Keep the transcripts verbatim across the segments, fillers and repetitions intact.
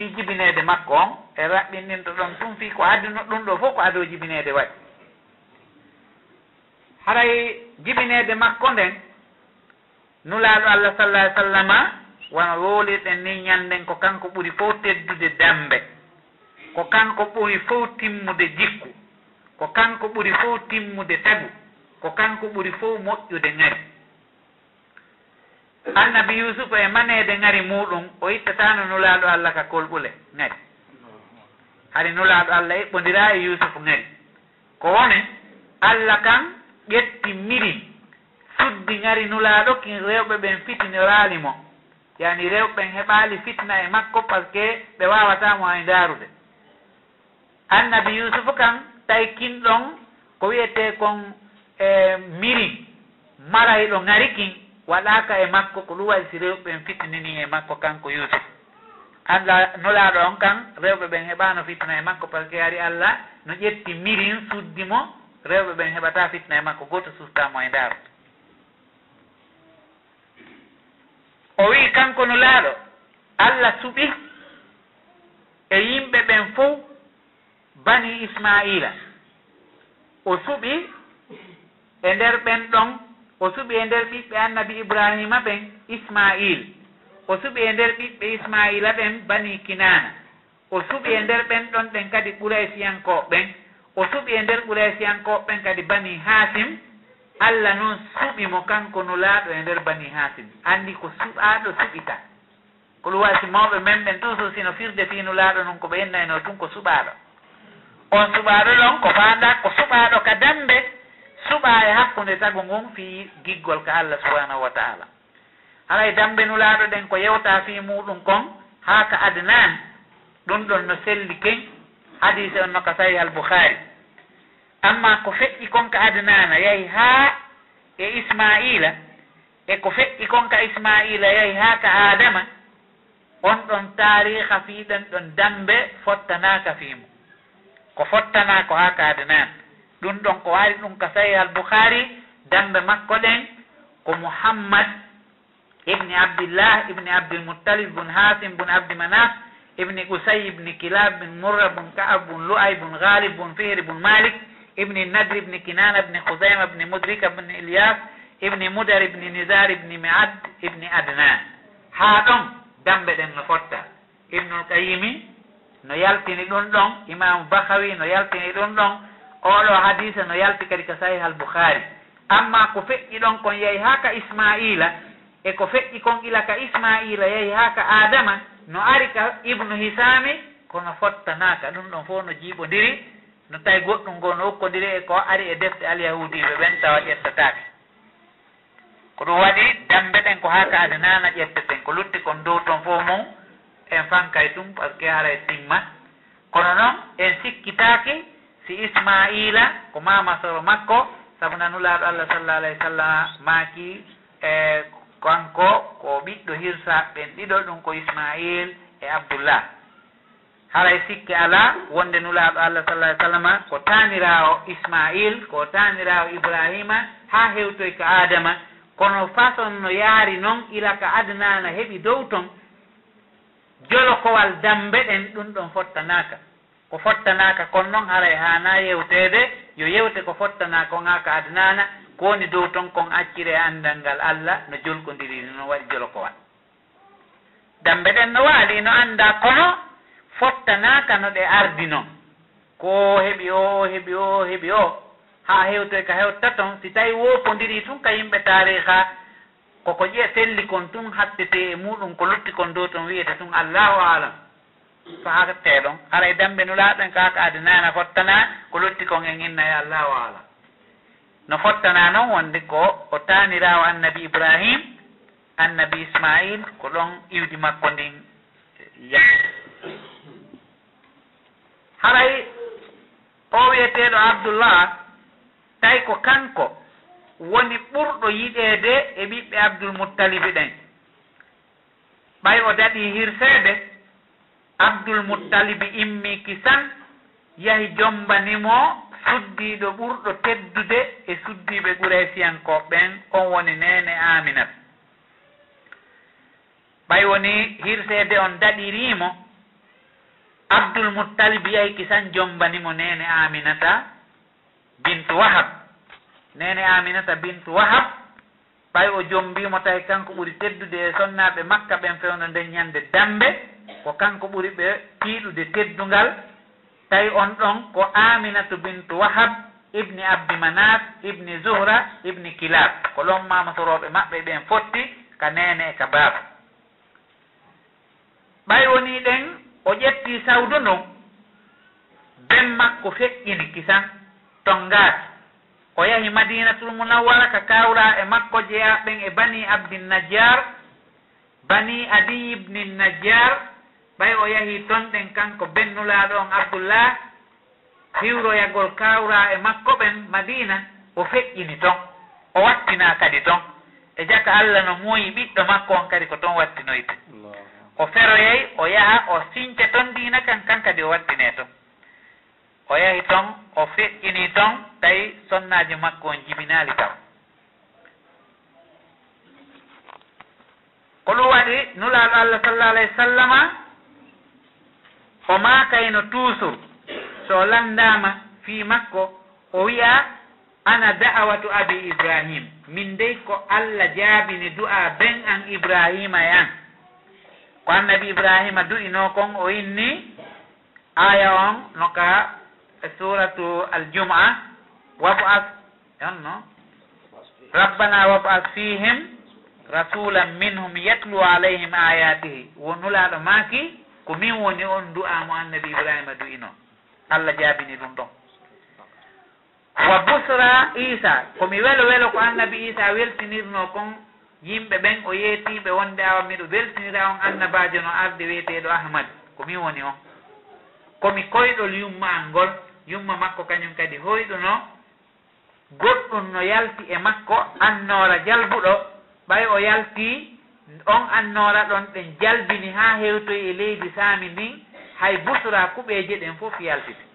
Fii jibineede makko on, e raɓɓinɗinto ɗon tun fii ko adino ɗun ɗoo fow ko adoo jibineede waɗi. Haray jibineede makko nden, Nulaaɗo Allah sallallaahu alayhi wa sallama, wano wowlirɗen nii ñannden, ko kanko ɓuri fow teddude dammbe, ko kanko ɓuri fow timmude jikku, ko kanko ɓuri fow timmude tagu, ko kanko ɓuri fow moƴƴude ŋari. Annabi Yuusufa e maneede ŋari muuɗum, o ittataano Nulaaɗo Allah ka kolɓule ŋari. Hari Nulaaɗo Allah eɓɓondiraa e Yuusufu ŋari. Ko woni, Allah kan ƴetti miri, suddi ŋari Nulaaɗo kin, rewɓe ɓen fitinoraali mo. Yaani rewɓe ɓen heɓaali fitna e makko, parce que ɓe waawataa mo hay ndaarude. Annabi Yuusufu kan, tawi kin ɗon ko wi'etee kon, e, miri marayɗo ŋari kin waɗaaka e makko, ko ɗum waɗi si rewɓe ɓen fitininii e makko kanko Yuusufu. Alla, Nulaaɗo on kan, rewɓe ɓen heɓaano fitna e makko, parce que hari Alla no ƴetti mirin suddi mo, rewɓe ɓen heɓataa fitna e makko, gooto sustaa mo e ndaaru. O wi'i kanko Nulaaɗo, Alla suɓi e yimɓe ɓen fow Banii Ismaa'iila. O suɓi e nder ɓen ɗon, o suɓi e nder ɓiɓɓe Annabi Ibraahiima ɓen Ismaa'iil. O suɓi e nder ɓiɓɓe Ismaa'iila ɓen Banii Kinaana. O suɓi e nder ɓen ɗon ɗen kadi Quraysiyankooɓe ɓen. O suɓi e nder Quraysiyankooɓe ɓen kadi Banii Haasim. Alla non suɓi mo kanko Nulaaɗo e nder Banii Haasim. Anndi ko suɓaaɗo suɓita. Ko ɗum waɗi si mawɓe men ɓen toujours hino firde fii Nulaaɗo non ko ɓe innaynoo tun ko suɓaaɗo. On suɓaaɗo ɗon ko faandaa ko suɓaaɗo ka dammbe, suɓaa e hakkunde tagu ngun fii giggol ka Alla subhaanahu wa ta'aala. Haray dammbe Nulaaɗo ɗen ko yewtaa fii muuɗum kon haa ka Adnaan, ɗum ɗon no selli keñ, hadiise on no ka Sahih al-Bukhaari. Ammaa ko feƴƴi kon ka Adnaana yahi haa e Ismaa'iila, e ko feƴƴi kon ka Ismaa'iila yahi haa ka Aadama, on ɗon taariika fii ɗen ɗon dammbe fottanaaka fii mun. Ko fottanaa ko haa ka Adnaan. Ɗum ɗon ko ari ɗum ka Sahih al-Bukhaari, dammbe makko ɗen ko Muhammad ibni Abdillah ibni Abdil Muttalib bun Haasim bun Abdi Manaf ibni Qusay ibni Kilab bin Murra bun Ka'ab bun Lu'ay bun Ghalib bun Fihri bun Malik ibni Nadr ibni Kinana ibni Khuzaima ibni Mudrika ibni Ilyas ibni Mudar ibni Nizar ibni Ma'ad ibni Adnan. Haa ɗon dammbe ɗen no fotta. Ibnul Qayyimi no yaltini ɗum ɗon, Imaamu Bahawi no yaltini ɗum ɗon, oo ɗoo hadiisa no yalti kadi ka Sahih al-Bukhari. Ammaa ko feƴƴi ɗon kon yahi haa ka Ismaa'iila, e ko feƴƴi kon ila ka Ismaa'iila yahi haa ka Aadama, no ari ka Ibnu Hisaami, kono fottanaaka. Ɗum ɗon fof no jiiɓondiri, no tawi goɗɗum ngoo no okkondiri e ko ari e defte alyahuudiiɓe ɓen, tawa ƴettataake. Ko ɗum waɗi, dammbe ɗen ko haa ka Adnaana ƴetteten, ko lutti kon dow ton fof mum, en fankay ɗum, parce que haray timma. Kono noon, en sikkitaaki si Ismaa'iila ko maama soro makko, sabu na Nulaaɗo Allah sallallahu alayhi wa sallam maaki, e kanko ko ɓiɗɗo hirsaaɓe ɓen ɗiɗo, ɗum ko Ismaa'iil e Abdullah. Haray sikke alaa wonde Nulaaɗo Allah sallallahu alayhi wa sallam ko taaniraawo Ismaa'iil, ko taaniraawo Ibraahiima, haa hewtoy ka Aadama, kono façon no yaari noon ila ka Adnaana heɓi dow ton, jolokowal dammbe ɗen, ɗum ɗon fottanaaka. Ko fottanaaka kon noon haray haanaa yewteede, yo yewte ko fottanaa kon haa ka Adnaana, ko woni dow ton kon accire e anndal ngal Allah no jolkondiri, no waɗi jolokowal. Dammbe ɗen no waali, no anndaa, kono fottanaaka no ɗe ardi non. Ko o heɓi o, o heɓi o, o heɓi o, haa hewtoy ka hewta ton. Si tawi woopondirii tun ka yimɓe taariika, ko ko ƴe selli kon tun hattetee e muuɗum, ko lutti kon dow ton wi'ete tun Allahu aalam. Ko hattee ɗon. Haray dammbe Nulaaɗo en ka, ka Adnaana fottanaa, ko lutti kon en inna e Allahu aalam. No fottanaa non wonde ko o taaniraawo Annabi Ibraahiim, Annabi Ismaa'iil, ko ɗon iwdi makko ndin yahi. Haray o wi'eteeɗo Abdullah, tawi ko kanko woni ɓurɗo yiɗeede e ɓiɓɓe Abdul Muttalibi ɓen. Ɓay o daɗii hirseede, Abdul Muttalibi immii kisan, yahi jombani mo suddiiɗo ɓurɗo teddude e suddiiɓe Quraysiyankooɓe ɓen, on woni neene Aaminata. Ɓay wonii hirseede on daɗirii mo, Abdul Muttalib yahi kisan jombani mo neene Aminata bintu Wahab. Neene Aminata bintu Wahab, ɓay o jombii mo tawi kanko ɓuri teddude e sonnaaɓe Makka ɓen fewndo nden ñande dambe, ko kanko ɓuri ɓe tiiɗude teddungal, tawi on ɗon ko Aminatu bintu Wahab ibni Abdi Manaf ibni Zuhra ibni Kilab. Ko ɗon maama sorooɓe maɓɓe ɓen fotti ka neene e ka baaba. Ɓay wonii ɗen, o ƴetti sawdu ndun, ben makko feƴƴini kisan, ton ngaati. O yahi Madiinatul Munawwara ka kawraa e makko jeyaaɓe ɓen e Banii Abdin Najjaar, Banii Adiyy ibnin Najjaar, ɓay o yahi ton ɗen kanko ben Nulaaɗo on Abdullah, hiwroyagol kawraa e makko ɓen Madiina, o feƴƴini ton, o wattinaa kadi ton. E jaka Alla no muuyi ɓiɗɗo makko on kadi ko ton wattinoyte. Allahu. O feroyay, o yaha, o sinca ton diina kan, kan kadi o wattinee ton. O yahi ton, o feƴƴini ton, tawi sonnaajo makko on jibinaali taw. Ko ɗum waɗi Nulaaɗo Allah sallallahu alayhi wa sallama, o maakayno toujours, so o lanndaama fii makko, o wi'a, "Ana da'awatu abi Ibrahim." Min dey ko Allah jaabini du'a ben an Ibrahima e an. Ko annabi Ibrahima du'inoo kon, o inni aaya on no ka e suuratu Al-Jumu'a, "Wab'as", on no, "Rabbana wab'as fihim rasulan minhum yatlu alayhim ayatihi." Wo Nulaaɗo maaki, "Ko min woni on du'a mo annabi Ibrahima du'inoo." Allah jaabini ɗum ɗon. "Wa busra Isa", ko mi welo welo ko annabi Isa weltinirnoo kon yimɓe ɓen, o yeetii ɓe wonde, "Awa miɗo weltinira on annabaajo no arde wi'eteeɗo Ahmad." Ko min woni on. Ko mi koyɗol yumma an ngol. Yumma makko kañum kadi hoyɗuno. Goɗɗum no yalti e makko, annoora jalbuɗo. Ɓay o yalti on annoora ɗon, ɗen jalbini haa hewtoyi e leydi Saami ndin, hay busra kuɓeeje ɗen fof yaltiti.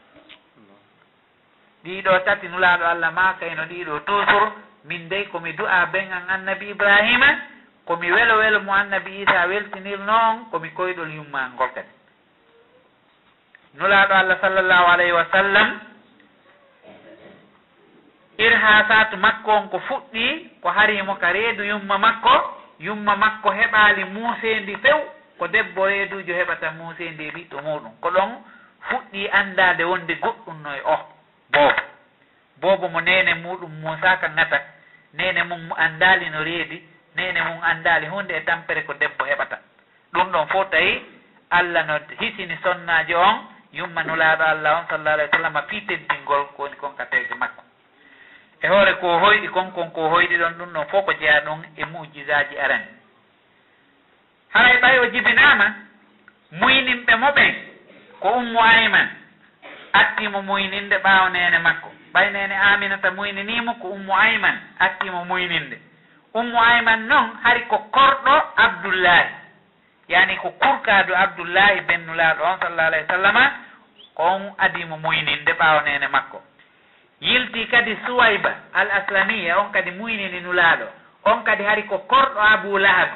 Ɗii ɗoo tati Nulaaɗo Allah maakayno ɗii ɗoo toujours, "Min dey ko mi du'a ben an annabi Ibrahima, ko mi welo welo mo annabi Isa weltinirnoo on, ko mi koyɗol yumma an ngol kadi." Nulaaɗo Allah sallallahu alayhi wa sallam, irhaasaatu makko on ko fuɗɗii, ko hari mo ka reedu yumma makko. Yumma makko heɓaali muuseendi few, ko debbo reeduujo heɓata muuseendi e ɓiɗɗo muuɗum. Ko ɗon fuɗɗii anndaade wonde goɗɗum no e o boobo. Boobo mo neene muuɗum muusaaka ŋata, neene mum anndaali no reedi, neene mum anndaali huunde e tampere ko debbo heɓata. Ɗum ɗon fof tawi Allah no hisini sonnaajo on, yumma Nulaaɗo Allah on, sallallahu alayhi wa sallam, fii teddingol ko woni kon ka terɗe makko. E hoore ko o hoyɗi kon, kon ko o hoyɗi ɗon, ɗum ɗon fof ko jeyaa ɗum e mu'jizaaji arani. Haray ɓay o jibinaama, muyninɓe mo ɓen ko Ummu Ayman, attii mo muyninde ɓaawo neene makko. Ɓay neene Aminata muyninii mo, ko Ummu Ayman attii mo muyninde. Ummu Ayman non hari ko korɗo Abdullaahi. Yaani ko kurkaadu Abdullaahi ben Nulaaɗo on, sallallahu alayhi wa sallama, ko on adii mo muyninde ɓaawo neene makko. Yiltii kadi Suwayba al Aslamiya, on kadi muynini Nulaaɗo. On kadi hari ko korɗo Abu Lahab.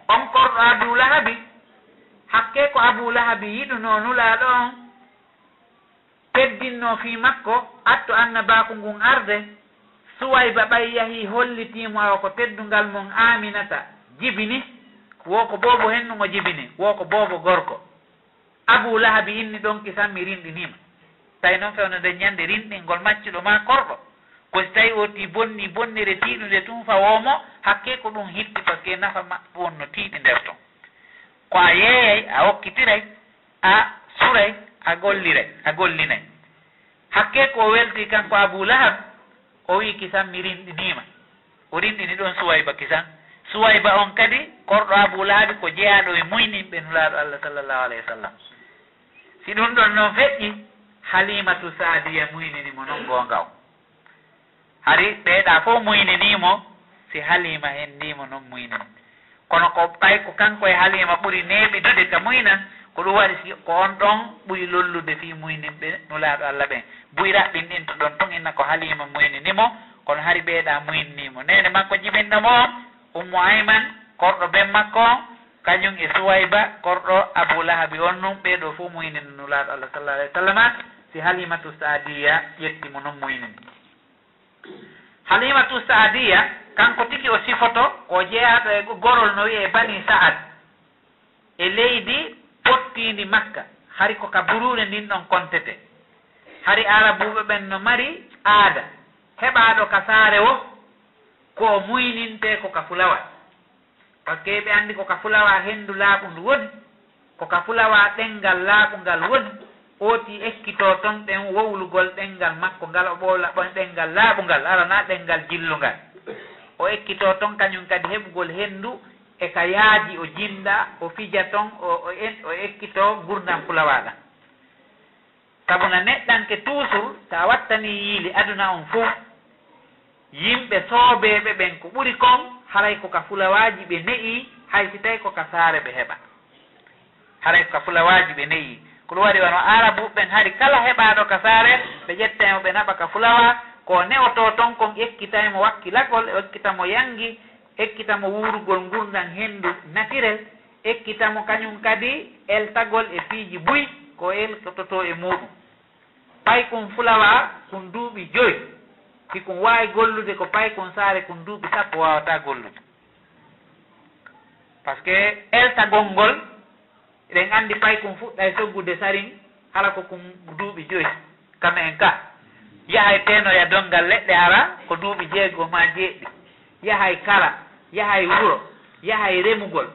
On korɗo Abu Lahabi, hakkee ko Abu Lahabi yiɗunoo Nulaaɗo on, teddinno fii makko, atto annabaaku ngun arde, Suwayba ɓay yahii hollitii mo awa ko teddungal mon Aaminata jibini, wo ko boobo hennun o jibini, wo ko boobo gorko. Abu Lahabi inni ɗon kisan mi rinɗinii ma. Tawi non fewndo nden ñande rinɗingol maccuɗo maa korɗo. Ko si tawi o tii bonni bonnere tiiɗunde tun fawoo mo, hakkee ko ɗum hitti, parce que nafa maɓɓe wonno tiiɗi nder ton. Ko a yeeyay, a okkitiray, a suray, a golliray, a gollinay. Hakkee ko o weltii kanko Abu Lahab, o wi'i kisan mi rinɗinii ma. O rinɗini ɗon Suwayba kisan. Suwayba on kadi, korɗo Abu Lahabi, ko jeyaaɗo e muyninɓe Nulaaɗo Allah sallallahu alayhi wa sallam. Si ɗum ɗon non feƴƴi, Halimatu Saadiya muynini mo non goonga on. Hari ɓeeɗa fof muyninii mo, si Halima henndii mo non muynini. Kono ko ɓay ko kanko e Halima ɓuri neeɓidude ka muynan, ko ɗum waɗi si ko on ɗon ɓuri lollude fii muyninɓe Nulaaɗo Allah ɓen. Buy raɓɓinɗinto ɗon tun inna ko Halima muynini mo, kono hari ɓeeɗa muynini mo. Neene makko jibinɗo mo on, Ummu Ayman, korɗo ben makko on, Kañum e Suwayba, korɗo Abu Lahabi on nun, ɓee ɗoo fof muynino Nulaaɗo Allah sallallaahu alayhi wa sallama, si Halimatu Saadiya ƴetti mo non muynini. Halimatu Saadiya, kanko tigi o sifoto, ko jeyaaɗo e gorol no wi'ee Bani Sa'ad, e leydi pottiindi Makka, hari ko ka buruure ndin ɗon kontete. Hari Arabuuɓe ɓen no mari aada, heɓaaɗo ka saare woo, ko o muynintee ko ka fulawa. Parce que ɓe anndi ko ka fulawa henndu laaɓundu woni, ko ka fulawa ɗemngal laaɓungal woni, ooti ekkitoo ton ɗen wowlugol ɗemngal makko ngal, o ɓowla ɗon ɗemngal laaɓungal, aranaa ɗemngal jillungal. O ekkitoo ton kañum kadi heɓugol henndu e ka yaaji o jinnda, o fija ton, o, o en-, o ekkitoo ngurndan fulawa ɗan. Sabu na neɗɗanke tuusur, si a wattanii yiili aduna on fow, yimɓe soobeeɓe ɓen ko ɓuri kon, haray ko ka fulawaaji ɓe ne'i, hay si tawi ko ka saare ɓe heɓa. Haray ko ka fulawaaji ɓe ne'i. Ko ɗum waɗi wano Aarabuuɓe ɓen hari kala heɓaaɗo ka saare, ɓe ƴettay mo ɓe naɓa ka fulawa, ko o ne'otoo ton kon ekkitay mo wakkilagol, ekkita mo yanngi, ekkita mo wuurugol ngurndan henndu natirel, ekkita mo kañum kadi eltagol e piiji buy ko eltototoo e muuɗum. Paykun fulawa kun duuɓi joy, si kun waawi gollude ko paykun saare kun duuɓi sappo waawataa gollude. Parce que eltagol ngol, eɗen anndi paykun fuɗɗay soggude sarin, hala ko kun duuɓi joy. Kam en ka, yahay teenoya donngal leɗɗe hara ko duuɓi jeego maa jeeɗiɗi. Yahay kala, yahay wuro, yahay remugol.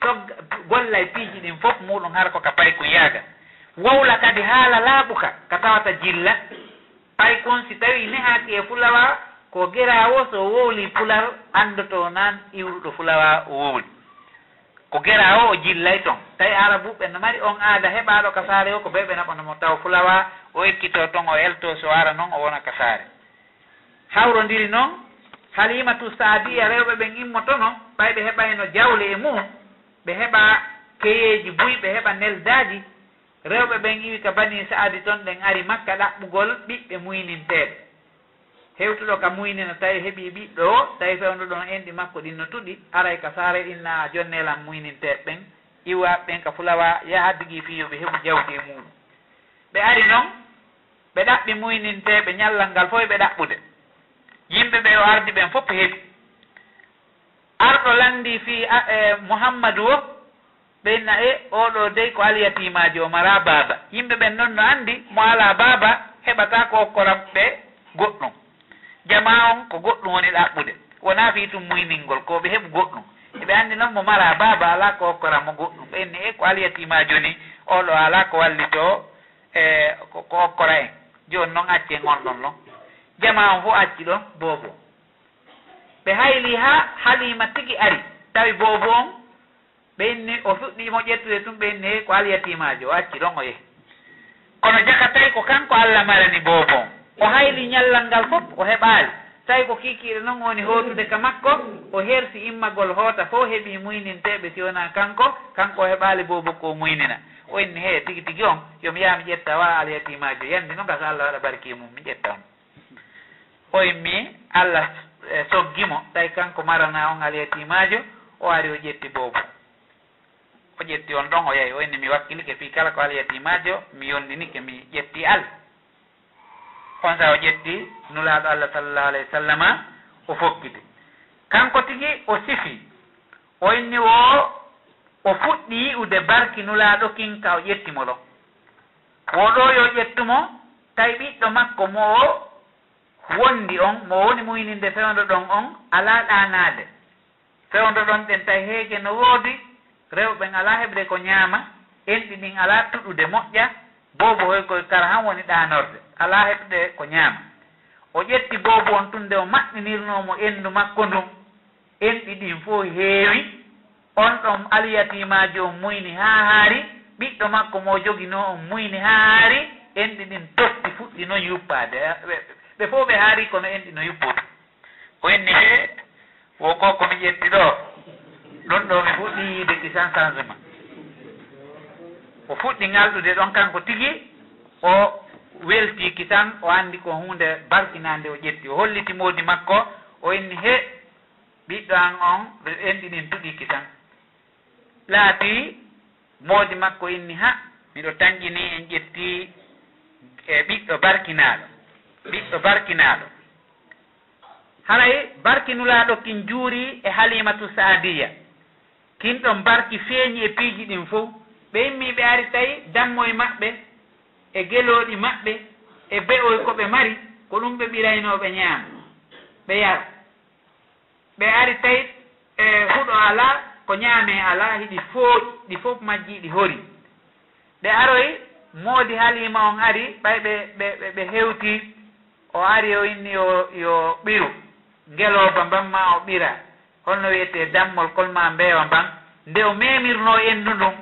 Togga, gollay piiji ɗin fof muuɗum hara ko ka paykun yaaga. Wowla kadi haala laaɓuka ka tawata jilla. Paykun si tawii nehaaki e fulawa, ko geraawo so wowlii pular anndotoo nan iwruɗo fulawa o wowli. Ko geraawo o jillay ton. Tawi Aarabuuɓe no mari on aada heɓaaɗo ka saare o, ko ɓe ɓe naɓana mo taw fulawa, o ekkitoo ton, o eltoo, so ara non o wona ka saare. Hawrondiri non, Halimatu Saadiya, rewɓe ɓen immotono, ɓay ɓe heɓayno jawle e mum, ɓe heɓa keyeeji buy, ɓe heɓa neldaaji. Rewɓe ɓen iwi ka Banii Sa'adi ton, ɗen ari Makka ɗaɓɓugol ɓiɓɓe muyninteeɓe. Hewtuɗo ka muynina, tawi heɓii ɓiɗɗo o, tawi fewndo ɗon enɗi makko ɗin no tuɗi, aray ka saare inna a jonnee lan muyninteeɓe ɓen, iwa ɓen ka fulawa, yaha bigii fii yo ɓe heɓu jawdi e muuɗum. Ɓe ari non, ɓe ɗaɓɓi muyninteeɓe, ñallal ngal fof ɓe ɗaɓɓude. Yimɓe ɓe o ardi ɓen fof heɓi. Arɗo lanndii fii a-, e, Muhammadu o, ɓe inna, e, oo ɗoo dey ko alyatiimaajo, o maraa baaba. Yimɓe ɓen non no anndi, mo alaa baaba, heɓataa ko okkora ɓe goɗɗum. Jamaa on ko goɗɗum woni ɗaɓɓude. Wonaa fii tun muyningol, ko ɓe heɓu goɗɗum. Eɓe anndi non mo maraa baaba, alaa ko okkora mo goɗɗum. Ɓe inni, e, ko alyatiimaajo ni, oo ɗoo alaa ko wallitoo, e, ko, ko okkora en. Jooni non accen on ɗon non. Jamaa on fof acci ɗon boobo. Ɓe haylii haa Haliima tigi ari, tawi boobo on, ɓe inni, o fuɗɗii mo ƴettude tun, ɓe inni, hey, ko alyatiimaajo, o acci ɗon, o yehi. Kono jaka tawi ko kanko Alla marani boobo on. O haylii ñallal ngal fof, o heɓaali. Tawi ko kiikiiɗe non woni hootude ka makko, o hersi immagol hoota fof, heɓii muyninteeɓe, si wonaa kanko, kanko o heɓaali boobo ko o muynina. O inni, hey, tigi tigi on, yo mi yaha mi ƴetta wa alyatiimaajo, yandi non gasa Alla waɗa barki e mum, mi ƴetta on. O immi, Alla, e, soggi mo, tawi kanko maranaa on alyatiimaajo, o ari o ƴetti boobo. O ƴetti on ɗon, o yahi, o inni, mi wakkilike fii kala ko alyatiimaajo, mi yondinike, mi ƴetti Alla. On saa'i o ƴetti Nulaaɗo Alla sallallaahu alayhi wa sallama, o fokkiti. Kanko tigi o sifi, o inni wo o fuɗɗi yi'ude barki Nulaaɗo kin ka o ƴetti mo ɗon. Wo ɗoo yo ƴettu mo, tawi ɓiɗɗo makko mo o wondi on, mo woni muyninde fewndo ɗon on, alaa ɗaanaade. Fewndo ɗon ɗen tawi heege no woodi, rewɓe ɓen alaa heɓde ko ñaama, enɗi ɗin alaa tuɗude moƴƴa, boobo hoy koy kara han woni ɗaanorde, alaa heɓde ko ñaama. O ƴetti boobo on tun nde o maɓɓinirnoo mo endu makko ndun. Enɗi ɗin fof heewi. On ɗon alyatiimaajo on muyni haa haari, ɓiɗɗo makko mo o joginoo on muyni haa haari, enɗi ɗin totti fuɗɗi non yuppaade. Ɓe, ɓe fof ɓe haari kono enɗi no yuppoo tun. O inni, hee, wo ko ko mi ƴetti ɗoo, ɗon ɗoo mi fuɗɗii yiide kisan changement. O fuɗɗi ŋalɗude ɗon kanko tigi, o weltii kisan, o anndi ko huunde barkinaande o ƴetti. O holliti moodi makko, o inni, hee, ɓiɗɗo an on, enɗi ɗin tuɗii kisan. Laatii, moodi makko inni, ha, miɗo tanƴini, en ƴetti e ɓiɗɗo barkinaaɗo, ɓiɗɗo barkinaaɗo. Haray barki Nulaaɗo kin juuri e Halimatu Saadiya. Kin ɗon barki feeñi e piiji ɗin fow. Ɓe immii ɓe ari tawi dammoy maɓɓe e gelooɗi maɓɓe e be'oy ko ɓe mari, ko ɗum ɓe ɓiraynoo ɓe ñaama, ɓe yara. Ɓe ari tawi e huɗo alaa, ko ñaamee alaa, hiɗi fooƴi, ɗi fof majji ɗi hori. Ɓe aroyi, moodi Haliima on ari, ɓay ɓe, ɓe, ɓe, ɓe hewti, o ari o inni yo, yo ɓiru ngelooba mban maa o ɓira, holno wi'etee dammol kol maa mbeewa mban. Nde o meemirnoo endu ndun,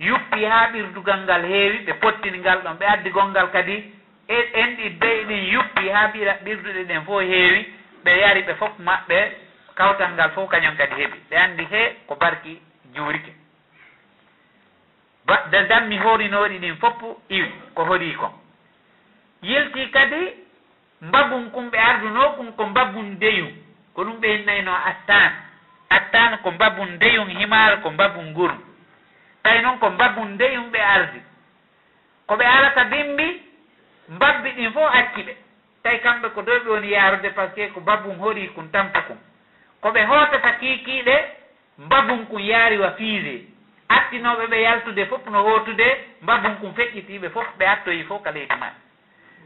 yuppi haa ɓirdugal ngal heewi, ɓe pottini ngal ɗon, ɓe addi gonngal kadi, e, enɗi be'i ɗin yuppi haa ɓira-, ɓirduɗe ɗen fof heewi, ɓe yari ɓe fof maɓɓe, kawtal ngal fof kañum kadi heɓi. Ɓe anndi he ko barki juurike. Ba-, da-, dammi horinooɗi ɗin fof iwi, ko horii kon. Yilti kadi mbabun kun ɓe ardunoo kun ko mbabun ndeyun, ko ɗum ɓe innaynoo attaan. Attaan ko mbabun ndeyun, himaar ko mbabun ngurun. Tawi non ko mbabun ndeyun ɓe ardi. Ko ɓe arata bimbi, mbabbi ɗin fof acci ɓe. Tawi kamɓe ko doy ɓe woni yaarude, parce que ko mbabun horii kun tampu kun. Ko ɓe hootata kiikiiɗe, mbabun kun yaari wa fiisee. Attinooɓe ɓe yaltude fof no hootude, mbabun kun feƴƴitii ɓe fof, ɓe attoyi fof ka leydi maɓɓe.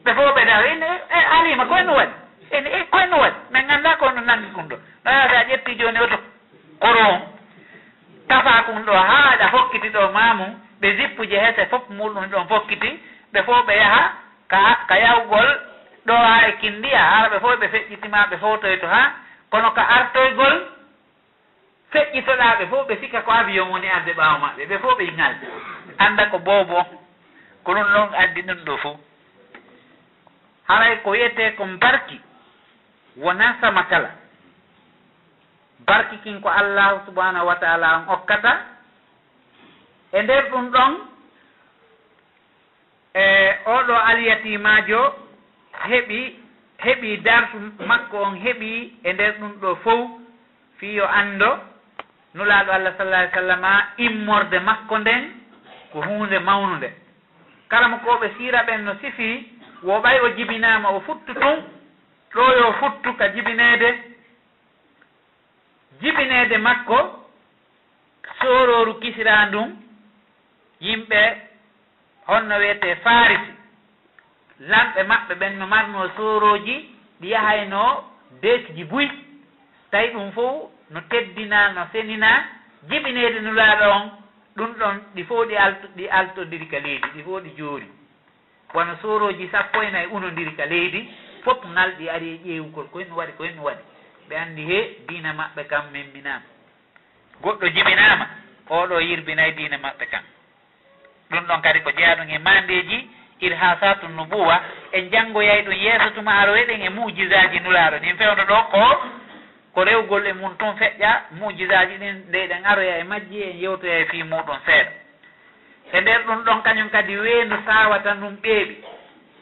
Ɓe fof ɓe dawa, ene, e, Halima, ko en waɗi? Ene, e, ko en waɗi? Min nganndaa ko no nangi kun ɗo. No yaha a ƴetti jooni oto koro on, tafa kun ɗo haa aɗa fokkiti ɗo maamu, ɓe zippuje hese fof muɗum ɗon fokkiti, ɓe fof ɓe yaha ka, ka yawgol ɗo haa e Kindiya, hara ɓe fof ɓe feƴƴitima, ɓe fowtoyto haa, kono ka artoygol, feƴƴitoɗaa ɓe fof, ɓe sikka ko avion woni arde ɓaawo maɓɓe, ɓe fof ɓe ŋalɗi. Annda ko boobo on, ko ɗum ɗon addi ɗum ɗo fof. Haray ko wi'etee ko barki, wonaa sama kala. Barki kin ko Allaahu subhaanahu wa ta'aalaa on okkata. E nder ɗum ɗon, E, oo ɗoo alyatiimaajo heɓi, heɓi darsu makko on, heɓi e nder ɗum ɗoo fow, fii yo anndo Nulaaɗo Allah, sallallaahu alayhi wa sallama, immorde makko nden ko huunde mawnunde. Karamokooɓe siira ɓen no sifii, wo ɓay o jibinaama, o futtu tun, ɗoo yo futtu ka jibineede, jibineede makko, soorooru Kisraa ndun, yimɓe honno wi'etee Faarisi, lamɓe maɓɓe ɓen no marnoo soorooji ɗi yahaynoo deesiji buy, tawi ɗum fow no teddinaa, no seninaa jibineede Nulaaɗo on, ɗum ɗon ɗi fow ɗi alto-, ɗi altondiri ka leydi, ɗi fow ɗi joori. Wano soorooji sappo e nayi unondiri ka leydi, fof ŋalɗi ari e ƴeewugol ko en waɗi, ko en waɗi. Ɓe anndi he diina maɓɓe kan memminaama. Goɗɗo jibinaama, oo ɗoo yirbinay diina maɓɓe kan. Ɗum ɗon kadi ko jeyaa ɗum e maandeeji Irhaasaatu Nubuwa, en janngoyay ɗum yeeso tuma aroyɗen e mu'jizaaji Nulaaɗo. Ɗin fewndo ɗoo ko, ko rewgol e mum tun feƴƴa mu'jizaaji ɗin, nde eɗen aroya e majji, en yewtoyay fii muuɗum seeɗa. E nder ɗum ɗon kañum kadi weendu saawata ndun ɓeeɓi,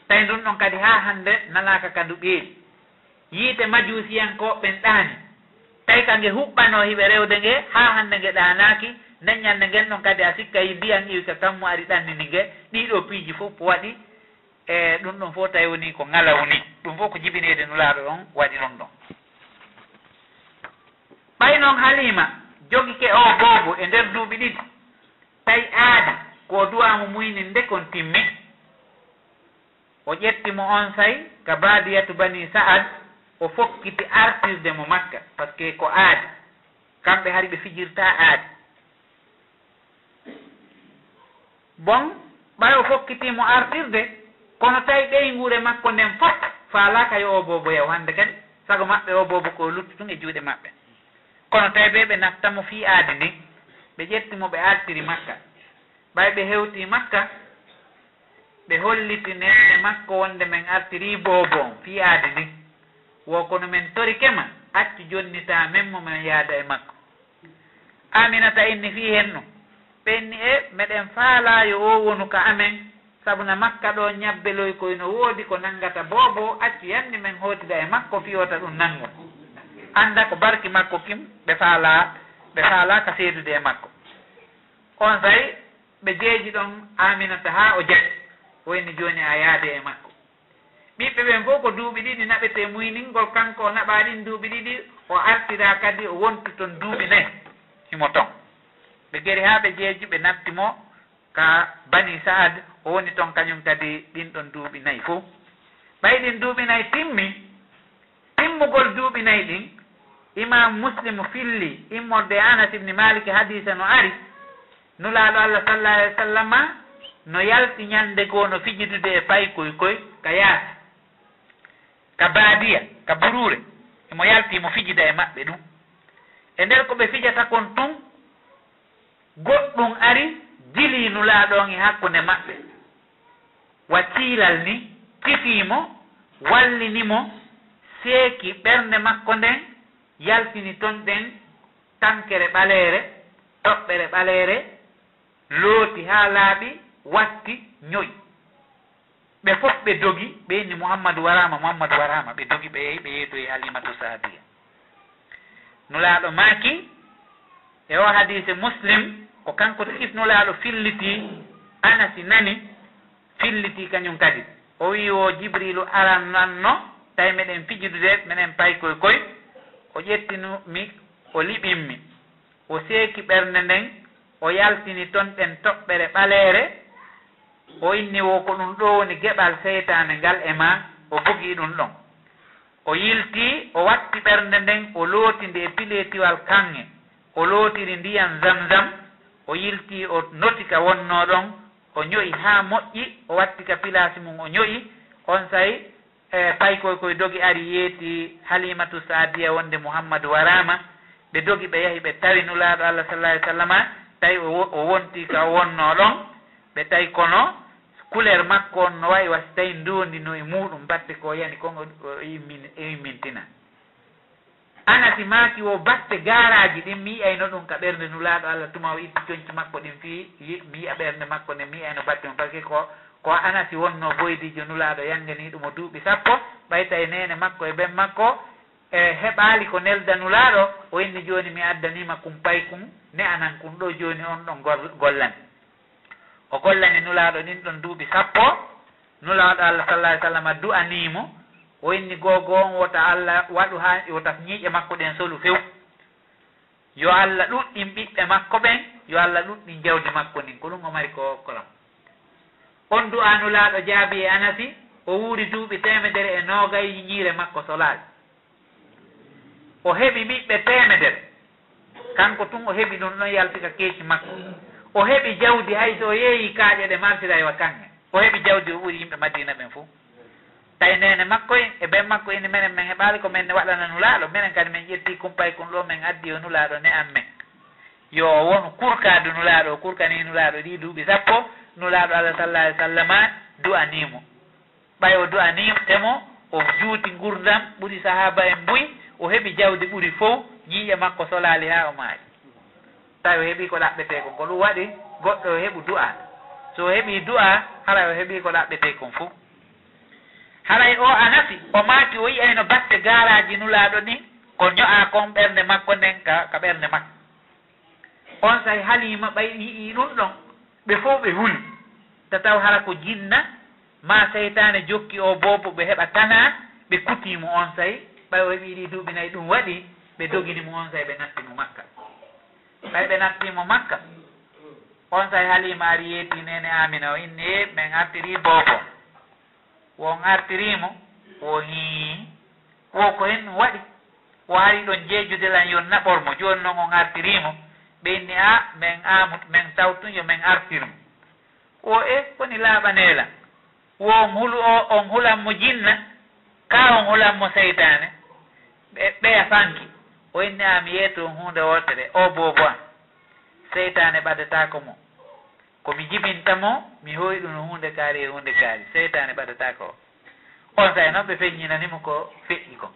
tawi ndun ɗon kadi haa hannde nanaaka ka ndu ɓeeɓi. Yiite majuusiyankooɓe ɓen ɗaani, tawi ka nge huɓɓanoo hiɓe rewde nge, haa hannde nge ɗaanaaki. Nden ñannde ngen ɗon kadi a sikka yi ndiyan iwi ka kammu ari ɗannini nge. Ɗii ɗoo piiji fof ko waɗi, e ɗum ɗon fof tawi woni ko ŋalaw ni. Ɗum fof ko jibineede Nulaaɗo on waɗi ɗum ɗon. Ɓay non Haliima jogike oo boobo e nder duuɓi ɗiɗi, tawi aadi ko o duwaa mo muyni nde kon timmi. O ƴetti mo onsay ka Baadiyatu Banii Sa'ad, o fokkiti artirde mo Makka, parce que ko aadi. Kamɓe hari ɓe fijirtaa aadi. Bon, ɓay o fokkitii mo artirde, kono tawi ɓeynguure makko nden fof faalaaka yo oo boobo yaw hannde kadi, sago maɓɓe oo boobo ko o luttu tun e juuɗe maɓɓe. Kono tawi ɓe, ɓe nafta mo fii aadi ndin, ɓe ƴetti mo ɓe artiri Makka. Ɓay ɓe hewtii Makka, ɓe holliti neene makko wonde men artirii boobo on fii aadi ndin. Wo kono men torike ma, accu jonni taa men mo men yaada e makko. Aminata inni fii hennu. Ɓe inni, e, meɗen faalaa yo oo wonu ka amen, sabu na Makka ɗoo ñabbeloy koy no woodi ko nanngata boobo, accu yanni men hootida e makko fii wota ɗum nanngu. Annda ko barki makko kin ɓe faalaa, ɓe faalaa ka seedude e makko. Onsay ɓe jeeji ɗon Aminata haa o jaɓi, o inni jooni a yaade e makko. Ɓiɓɓe ɓen fow ko duuɓi ɗiɗi naɓetee muyningol, kanko o naɓaa ɗin duuɓi ɗiɗi, o artiraa kadi o wonti ton duuɓi nay. Himo ton. Ɓe geri haa ɓe jeeji, ɓe natti mo ka Bani Sa'ad, o woni ton kañum kadi ɗin ɗon duuɓi nay fow. Ɓay ɗin duuɓi nay timmi, timmugol duuɓi nay ɗin, Imam Muslim filli immorde e Anas ibn Malik, hadiisa no ari, Nulaaɗo Allah sallallahu alaihi wasallama no yalti ñande goo no fijidude e paykoy koy ka yaasi, ka baadiya, ka buruure, imo yalti imo fijida e maɓɓe ɗum. E nder ko ɓe fijata kon tun, goɗɗum ari, jilii Nulaaɗo on e hakkunde maɓɓe. Wa ciilal ni, cifii mo, wallini mo, seeki ɓernde makko nden, yaltini ton ɗen tankere ɓaleere, toɓɓere ɓaleere, looti haa laaɓi, watti, ño'i. Ɓe fof ɓe dogi, ɓe inni, "Muhammadu waraama, Muhammadu waraama." Ɓe dogi, ɓe yehi, ɓe yeetoyi Halimatu Saadiya. Nulaaɗo maaki, e o hadiise Muslim, ko kanko tigi Nulaaɗo filliti, Anasi nani, filliti kañum kadi. O wi'i, "Wo Jibriilu arananno, tawi meɗen fijidude, meɗen paykoy koy." O ƴettinu mi, o liɓin mi. O seeki ɓernde nden, o yaltini ton ɗen toɓɓere ɓaleere, o inni, "Wo ko ɗum ɗoo woni geɓal seytaane ngal e maa," o bugi ɗum ɗon. O yilti, o watti ɓernde nden, o looti nde e pileetiwal kaŋŋe, o lootiri ndiyan Zamzam, o yilti, o noti ka wonnoo ɗon, o ño'i haa moƴƴi, o watti ka pilaasi mum, o ño'i, onsay, e, paykoy koy dogi ari yeeti Halimatu Saadiya wonde Muhammadu waraama. Ɓe dogi, ɓe yahi, ɓe tawi Nulaaɗo Allah sallallahu alaihi wasallama, tawi o wo-, o wonti ka o wonnoo ɗon. Ɓe tawi kono couleur makko on no wa'i wa si tawi ndoondi no e muuɗum, batte ko yani kon o, o immin-, o immintina. Anasi maaki, "Wo batte gaaraaji ɗin, mi yi'ayno ɗum ka ɓernde Nulaaɗo Allah tuma o itti conci makko ɗin fii yi-, mi yi'a ɓernde makko nden, mi yi'ayno batte mum." Parce que ko, ko Anasi wonnoo boydiijo Nulaaɗo, yannganii ɗum o duuɓi sappo, ɓay tawi neene makko e ben makko, e, heɓaali ko nelda Nulaaɗo, o inni, "Jooni mi addanii ma kun paykun, ne'anan kun ɗoo jooni on ɗon gor-, gollani." O gollani Nulaaɗo ɗin ɗon duuɓi sappo. Nulaaɗo Allah sallallahu alaihi wasallam du'anii mo. O inni, "Googo on, wota Allah waɗu haa, wota ñiiƴe makko ɗen solu few. Yo Allah ɗuɗɗin ɓiɓɓe makko ɓen, yo Allah ɗuɗɗin jawdi makko ndin." Ko ɗum o mari ko okkoram. On du'aa Nulaaɗo jaabi e Anasi, o wuuri duuɓi teemedere e noogay, ñiire makko solaali. O heɓi ɓiɓɓe teemedere. Kanko tun o heɓi ɗum ɗon yalti ka keeci makko. O heɓi jawdi, hay so o yeeyi kaaƴe ɗe marsiray wa kaŋŋe. O heɓi jawdi, o ɓuri yimɓe Madiina ɓen fow. Tawi neene makko en e ben makko en, menen men heɓaali ko men ne waɗana Nulaaɗo, menen kadi men ƴetti kumpay kun ɗo, men addi yo Nulaaɗo ne'an men. Yo o wonu kurkaadu Nulaaɗo, o kurkanii Nulaaɗo ɗii duuɓi sappo, Nulaaɗo Allah sallallahu alaihi wasallama du'anii mo. Ɓay o du'anii temo, o juuti ngurndan, ɓuri sahaaba en buy, o heɓi jawdi ɓuri fow, ñiiƴe makko solaali haa o maayi. Tawi o heɓi ko ɗaɓɓetee kon, ko ɗum waɗi goɗɗo o heɓu du'a. So o heɓi du'a, haray o heɓi ko ɗaɓɓetee kon fow. Haray o Anasi, o maaki o yi'ayno batte gaaraaji Nulaaɗo ɗin, ko ño'aa kon ɓernde makko nden ka, ka ɓernde makko. Onsay Haliima ɓay yi'ii ɗum ɗon, ɓe fow ɓe huli. Tataw hara ko jinna maa seytaane jokki o boobo, ɓe heɓa tanaa, ɓe kutii mo onsay. Ɓay o heɓii ɗii duuɓi nay, ɗum waɗi ɓe dogini mo onsay, ɓe natti mo Makka. Ɓay ɓe nattii mo Makka, onsay Haliima ari yeetii neene Aamina, o inni, "Ee, men artirii boobo." Wo on artirii mo, wo hii, wo ko hen ɗum waɗi. Wo hari ɗon jeejude lan, yo on naɓor mo. Jooni non on artirii mo. Ɓe inni, "A, men aamu, men tawtun, yo men artir mo." Wo e, koni laaɓanee lan. Wo on hulu o, on hulan mo jinna, kaa on hulan mo seytaane? Ɓe, ɓeya fanki. O inni, "A, mi yeeto on huunde wootere, o boobo am. Seytaane ɓadataako mo. Ko mi jibinta mo, mi hooyi ɗum no huunde kaari e huunde kaari. Seytaane ɓadataako o." Onsay non ɓe feññinani mo ko feƴƴi kon.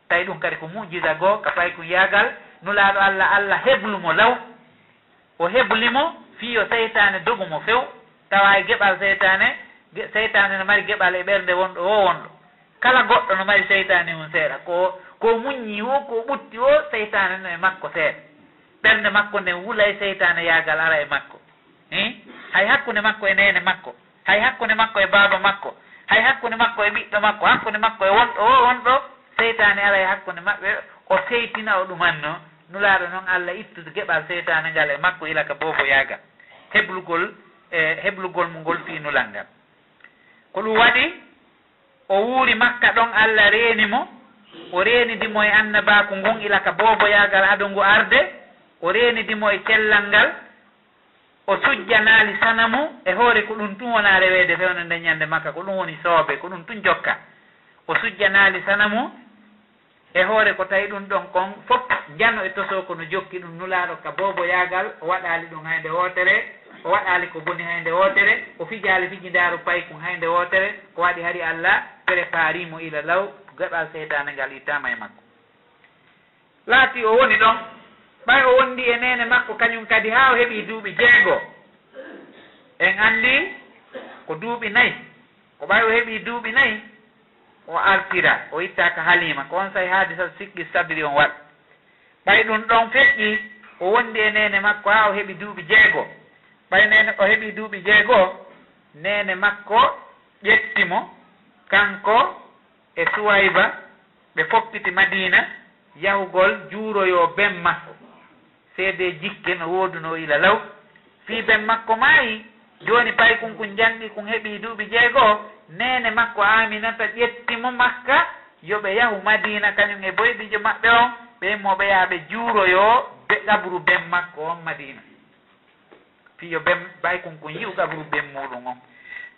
Tawi ɗum kadi ko mu'jiza goo ka paykun yaagal Nulaaɗo Allah, Allah heblu mo law. O hebli mo fii yo seytaane dogu mo few. Tawa e geɓal seytaane, ge-, seytaane no mari geɓal e ɓernde wonɗo woo wonɗo. Kala goɗɗo no mari seytaane mum seeɗa. Ko, ko muññi woo, ko ɓutti woo, seytaane no e makko seeɗa. Ɓernde makko nden wulay seytaane yaagal ara e makko. Hii? Hay hakkunde makko e neene makko, hay hakkunde makko e baaba makko, hay hakkunde makko e ɓiɗɗo makko, hakkunde makko e wonɗo o, wonɗo, seytaane ara e hakkunde maɓɓe, o seytina o ɗumanno. Nulaaɗo noon, Alla ittude geɓal seytaane ngal e makko ila ka boobo yaagal. Heblugol, e heblugol mo ngol fii nulal ngal. Ko ɗum waɗi, o wuuri Makka ɗon, Alla reeni mo, o reenidi mo e annabaaku ngun ila ka boobo yaagal ado ngu arde, o reenidi mo e cellal ngal, o sujjanaali sanamu e hoore ko ɗum tun wonaa reweede fewndo nden ñande Makka, ko ɗum woni soobe, ko ɗum tun jokka. O sujjanaali sanamu e hoore ko tawi ɗum ɗon kon fof njano e tosoo ko no jokki ɗum nulaaɗo ka boobo yaagal, o waɗaali ɗum hay nde wootere, o waɗaali ko boni hay nde wootere, o fijaali fijindaaru paykun hay nde wootere, ko waɗi hari Alla prépari mo ila law, geɓal seytaane ngal ittaama e makko. Laati o woni ɗon, ɓay o wondi e neene makko kañum kadi haa o heɓi duuɓi jeego. En anndi ko duuɓi nayi, ko ɓay o heɓi duuɓi nayi, o artira, o itta ka Halima, ko on say haadisa sikki sadri on waɗ. Ɓay ɗum ɗon feƴƴi, o wondi e neene makko haa o heɓi duuɓi jeego. Ɓay neene o heɓi duuɓi jeego, neene makko ƴetti mo, kanko e Suwayba, ɓe fokkiti Madiina yahugol juuroyoo ben makko. Seedee jikke no woodunoo ila law. Fii ben makko maayi, jooni paykun kun janɗi kun heɓii duuɓi jeego, neene makko Aaminata ƴetti mo Makka, yo ɓe yahu Madiina, kañum e boyɗijo maɓɓe on, ɓe immoo ɓe yaha ɓe juuroyoo be qabru ben makko on Madiina. Fii yo ben, paykun kun yi'u qabru ben muuɗum on.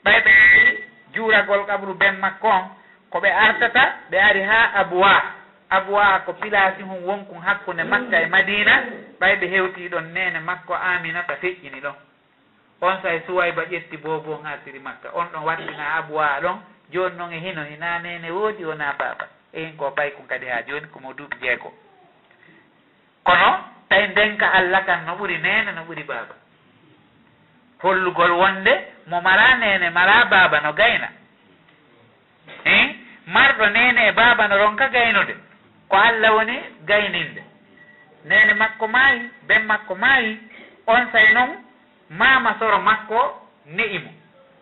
Ɓay ɓe ari juuragol qabru ben makko on, ko ɓe artata, ɓe ari haa Abuwaa. Abuwaa ko pilaasi hun wonkun hakkunde Makka e Madiina, ɓay ɓe hewtii ɗon, neene makko Aaminata feƴƴini ɗon. On say Suwayba ƴetti boobo on artiri Makka. On ɗon wattinaa Abuwaa ɗon, jooni non e hino hinaa neene woodi, wonaa baaba. E hin ko paykun kadi haa jooni ko mo duuɓi jeego. Kono tawi ndenka Alla kan no ɓuri neene, no ɓuri baaba. Hollugol wonde mo maraa neene, maraa baaba no gayna. Hii? Marɗo neene e baaba no ronka gaynude. Ko Alla woni gayninde. Neene makko maayi, ben makko maayi, on say non maama soro makko ne'i mo,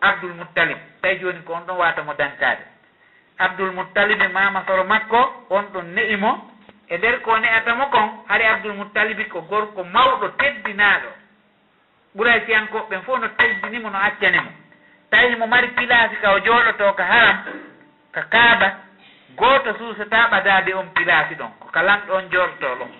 Abdul Muttalib. Tawi jooni ko on ɗon wata mo dankaade. Abdul Muttalib, maama soro makko, on ɗon ne'i mo. E nder ko o ne'ata mo kon, hari Abdul Muttalib ko gorko mawɗo teddinaaɗo. Quraysiyankooɓe ɓen fof no teddini mo, no accani mo. Tawi himo mari pilaasi ka o jooɗotoo ka Haram, ka Kaaba, gooto suusataa ɓadaade on pilaasi ɗon. Ko ka lanɗo on jooɗotoo ɗon.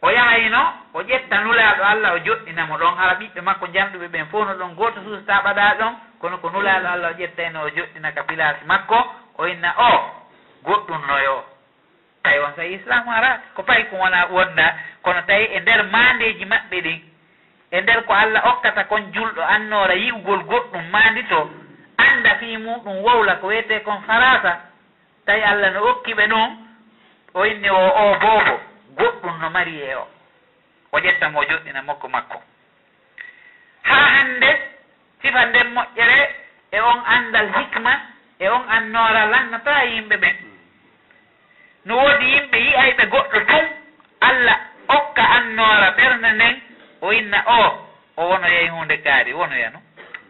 O yahayno, o ƴetta Nulaaɗo Alla, o joɗɗina mo ɗon. Hara ɓiɓɓe makko janɗuɓe ɓen fof no ɗon, gooto suusataa ɓadaa ɗon, kono ko Nulaaɗo Alla o ƴettayno, o joɗɗina ka pilaasi makko, o inna o goɗɗum no yo. Tawi on say Islaamu hara, ko paykun wonaa wonda, kono tawi e nder maandeeji maɓɓe ɗin, e nder ko Alla okkata kon julɗo annoora yi'ugol goɗɗum maandito, annda fii muuɗum wowla ko wiyetee kon faraasa, tawi Alla no okki ɓe ɗum, o inni o, o boobo, goɗɗum no mari e o. O ƴetta mo, o joɗɗina moggo makko. Haa hannde, sifa nden moƴƴere e on anndal hikma e on annoora lannataa yimɓe ɓen. No woodi yimɓe yi'ayɓe goɗɗo tun, Alla okka annoora ɓernde nden, o inna o, o wonoyay huunde kaari, wonoya no?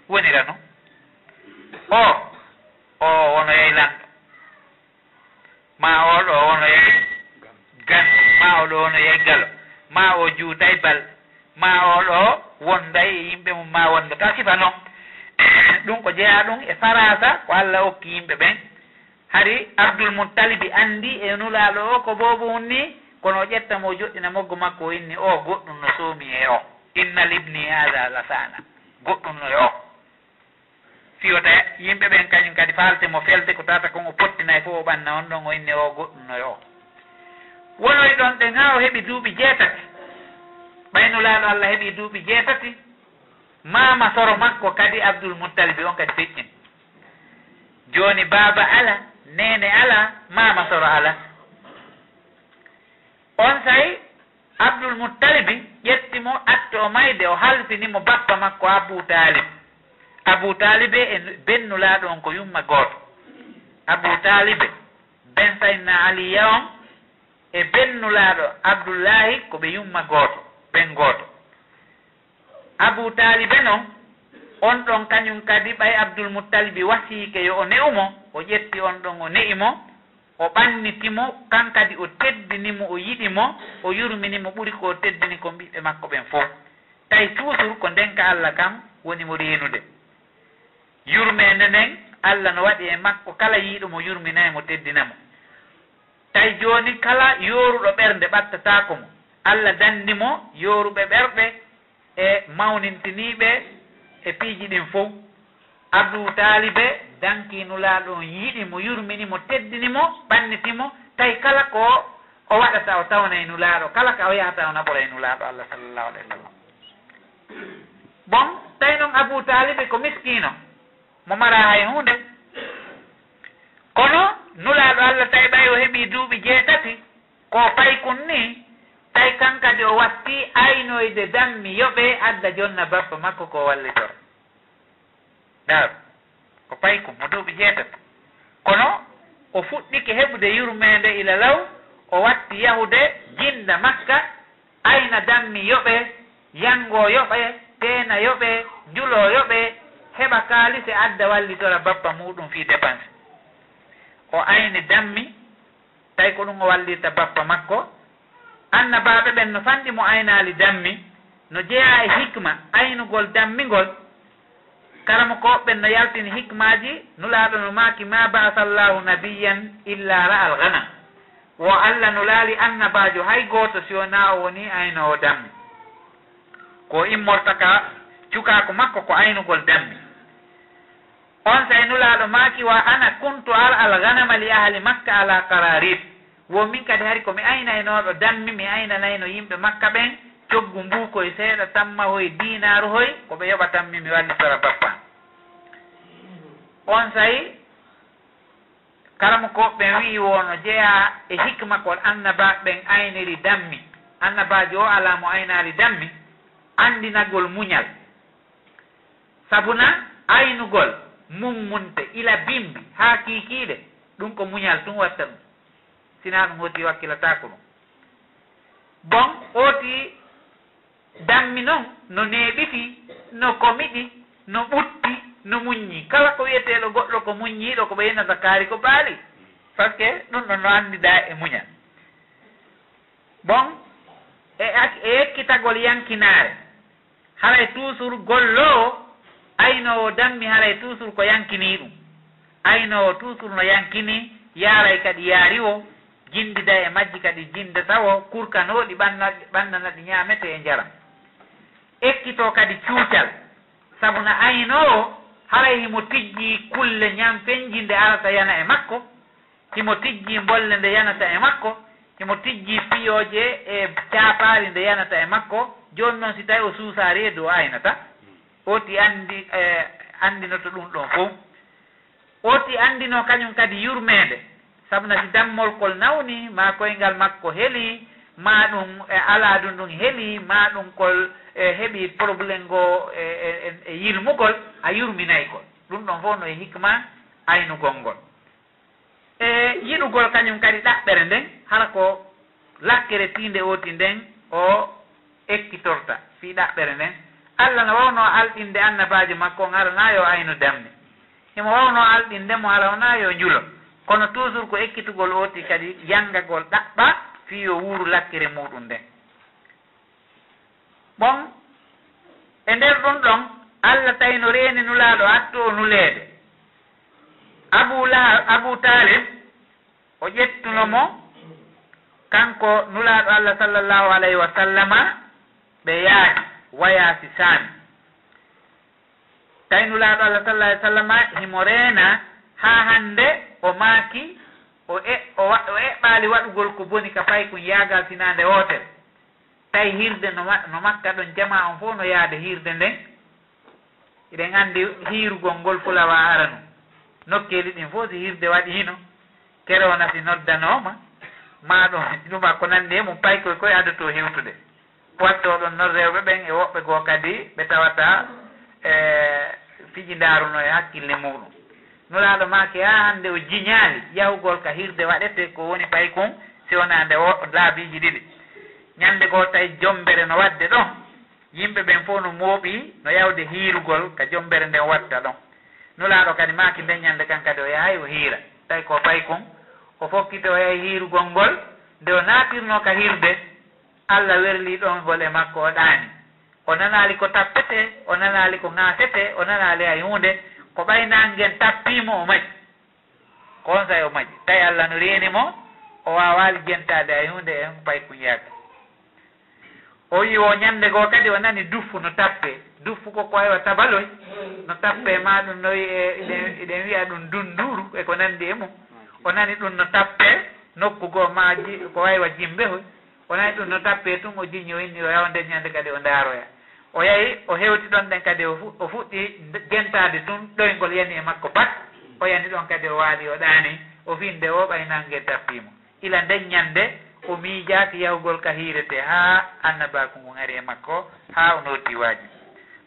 Wonira no? O, o wonoyay lanɗo. Maa oo ɗoo wonoyay ganndo, maa oo ɗoo wonoyay galo, maa oo juutay balɗe, maa oo ɗoo wonday e yimɓe mum, maa wondataa, sifa non. Ɗum ko jeyaa ɗum e faraasa ko Alla okki yimɓe ɓen. Hari Abdul Muttalibi anndi e Nulaaɗo oo ko boobo wonni, kono o ƴetta mo, o joɗɗina moggo makko, o inni, "Oo goɗɗum no soomi e oo. Inna libni haada la saana." Goɗɗum no e oo. Fii wota yimɓe ɓen kañum kadi faalte mo felde, ko tawata kon o pottinay fof o ɓanna on ɗon, o inni, "Oo goɗɗum no e oo." Wonoy ɗon ɗen haa o heɓi duuɓi jeetati. Ɓay Nulaaɗo Alla heɓi duuɓi jeetati, maama soro makko kadi Abdul Muttalibi on kadi feƴƴini. Jooni baaba ala, neene ala, maama soro ala. Onsay Abdul Muttalibi ƴetti mo, atto o mayde, o halfini mo bappa makko Abu Taalib. Abu Taalibe e ben Nulaaɗo on ko yumma gooto. Abu Taalibe, ben Sayyidina Aliya on, e ben Nulaaɗo Abdullaahi ko ɓe yumma gooto, ben gooto. Abuu Taalibe non, on ɗon kañum kadi ɓay Abdul Muttalibi wasiike yo o ne'u mo, o ƴetti on ɗon o ne'i mo, o ɓanniti mo, kan kadi o teddini mo, o yiɗi mo, o yurmini mo ɓuri ko o teddini kon ɓiɓɓe makko ɓen fow. Tawi toujours ko ndenka Alla kan woni mo reenude. Yurmeende nden, Alla no waɗi e makko kala yiɗo mo yurminay mo teddina mo. Tawi jooni kala yooruɗo ɓernde ɓattataako mo. Alla danndi mo yooruɓe ɓerɗe e mawnintiniiɓe e piiji ɗin fow. Abuu Taalibe dankii Nulaaɗo on, yiɗi mo, yurmini mo, teddini mo, ɓanniti mo, tawi kala ko o waɗata o tawnay Nulaaɗo, kala ka o yahata o naɓoray Nulaaɗo Alla sallallahu alayhi wa sallam. Bon, tawi non Abuu Taalibe ko miskiino, mo maraa hay huunde. Kono Nulaaɗo Alla tawi ɓay o heɓii duuɓi jeetati, ko paykun nii, tawi kan kadi o wattii aynoyde dammi yoɓee adda jonna bappa makko ko wallitora. Ndaaru, ko paykun mo duuɓi jeetati. Kono o fuɗɗike heɓude yurmeende ila law, o watti yahude jinnda Makka, ayna dammi yoɓee, yanngoo yoɓee, teena yoɓee, njuloo yoɓee, heɓa kaalise adda wallitora bappa muuɗum fii dépense. O ayni dammi, tawi ko ɗum o wallirta bappa makko. Annabaaɓe ɓen no fanɗi mo aynaali dammi, no jeyaa e hikma aynugol dammi ngol. Karamokooɓe ɓen no yaltini hikmaaji, Nulaaɗo no maaki, "Ma ba'asa Allahu nabiyyan illa ra'al ghanam." Wo Alla nulaali annabaajo hay gooto si wonaa o wonii aynoowo dammi. Ko immorta ka cukaaku makko ko aynugol dammi. Onsay Nulaaɗo maaki, "Wa ana kuntu ar'al ghanama li ahli Makka ala qararit." Wo min kadi hari ko mi aynaynooɗo dammi, mi aynanayno yimɓe Makka ɓen coggu mbuukoy seeɗa, tammahoy, diinaaruhoy, ko ɓe yoɓa tammi mi wallitora bappa. Onsay karamokooɓe ɓen wi'i wo no jeyaa e hikma ko annabaaɓe ɓen ayniri dammi. Annabaajo o alaa mo aynaali dammi, anndinagol muñal. Sabuna aynugol mummunte ila bimbi haa kiikiiɗe, ɗum ko muñal tun watta ɗum. Sinaa ɗum hooti wakkilataako ɗum. Bon, hooti dammi non no neeɓiti, no komiɗi, no ɓutti, no muññi. Kala ko wi'eteeɗo goɗɗo ko muññiiɗo, ko ɓe innata kaari ko baali. Parce que ɗum ɗon no anndidaa e muñal. Bon, e ak-, e ekkitagol yankinaare. Haray tuusur golloowo, aynoowo dammi, haray tuusur ko yankinii ɗum. Aynoowo tuusur no yankinii, yaaray kadi yaari wo, jinndida e majji kadi jinndata wo, kurkanooɗi ɓanna-, ɓannana ɗi ñaametee e njaram. Ekkitoo kadi cuucal, sabu na aynoowo, haray himo tijjii kulle ñampenji nde arata yana e makko, himo tijjii mbolle nde yanata e makko, himo tijjii piyooje e caapaali nde yanata e makko. Jooni non, si tawi o suusaa reedu, o aynata. Oti anndi, eh, anndinoto ɗum ɗon fow. Oti anndinoo kañum kadi yurmeende, sabu na si dammol kol nawni, maa koyngal makko heli, maa ɗum, eh, alaadu ndun heli, maa ɗum kol, eh, heɓi problème ngo, eh, eh, eh, e yilmugol, a yurminay kol. Ɗum ɗon fow no e hikma aynugol ngol. E yiɗugol kañum kadi ɗaɓɓere nden, hara ko lakkere tiinde oti nden o ekkitorta fii ɗaɓɓere nden. Alla no wawnoo alɗinde annabaajo makko on, hara naa yo aynu dammi. Himo wawnoo alɗinde mo, hara wonaa yo njulo. Kono toujours ko ekkitugol oti kadi yanngagol ɗaɓɓa fii yo wuuru lakkere muuɗum nden. Bon, e nder ɗum ɗon, Alla tawi no reeni Nulaaɗo atto o nuleede. Abu Lahab, Abu Taalib, o ƴettuno mo, kanko Nulaaɗo Alla sallallahu alayhi wa sallama, ɓe yaadi, wayaa si saami. Tawi Nulaaɗo Alla sallallahu alayhi wa sallama himo reena haa hannde, o maaki, o e-, o wa-, o eɓɓaali waɗugol ko boni ka paykun yaagal sinaande wootere. Tawi hiirde no ma-, no Makka ɗon, jamaa on fow no yaade hiirde nden. Hiɗen anndi hiirugol ngol fulawa aranu. Nokkeeli ɗin fow si hiirde waɗiino, kere wona si noddanooma, maa ɗum ɗuma ko nanndi e mum, paykoy koy adotoo hewtude. Wattoo ɗon non rewɓe ɓen e woɓɓe goo kadi ɓe tawata, e, fijindaaru no e hakkille muuɗum. Nulaaɗo maaki haa hannde o jiñaali yahugol ka hiirde waɗetee ko woni paykun Si wonaa nde o laabiiji ɗiɗi. Ñande goo tawi jommbere no waɗde ɗon, yimɓe ɓen fof no mooɓi no yawde hiirugol ka jommbere nden waɗta ɗon. Nulaaɗo kadi maaki nden ñande kan kadi o yahay o hiira. Tawi ko paykun, o fokkiti o yahi hiirugol ngol, nde o naatirnoo ka hirde, Alla werlii ɗon ngol e makko o ɗaani. O nanaali ko tappetee, o nanaali ko ŋaasetee, o nanaali hay huunde, ko ɓay naange ngen tappii mo o maƴi. Ko on saa'i o maƴi. Tawi Alla no reeni mo, o waawaali jentaade hay huunde e paykun yaaki. O wi'i o ñande goo kadi o nani duffu no tappee. Duffu ko ko aywa tabaloy no tappee, maa ɗum no wi'e iɗen, iɗen wi'a ɗum dunduuru e ko nanndi e mum. O nani ɗum no tappee nokku goo maa ji-, ko aywa jimbehoy. O nani ɗum no tappee tun o jiñi o inni o yawa nden ñande kadi o ndaaroya. O yahi, o hewti ɗon ɗen kadi, o fu-, o fuɗɗi nde-, jentaade tun, ɗoyngol yani e makko pat. O yani ɗon kadi, o waali, o ɗaani, o fii nde o ɓay naange tappii mo. Ila nden ñande, o miijaaki yahugol ka hiiretee haa annabaaku ngun ari e makko, haa o nootii waajib.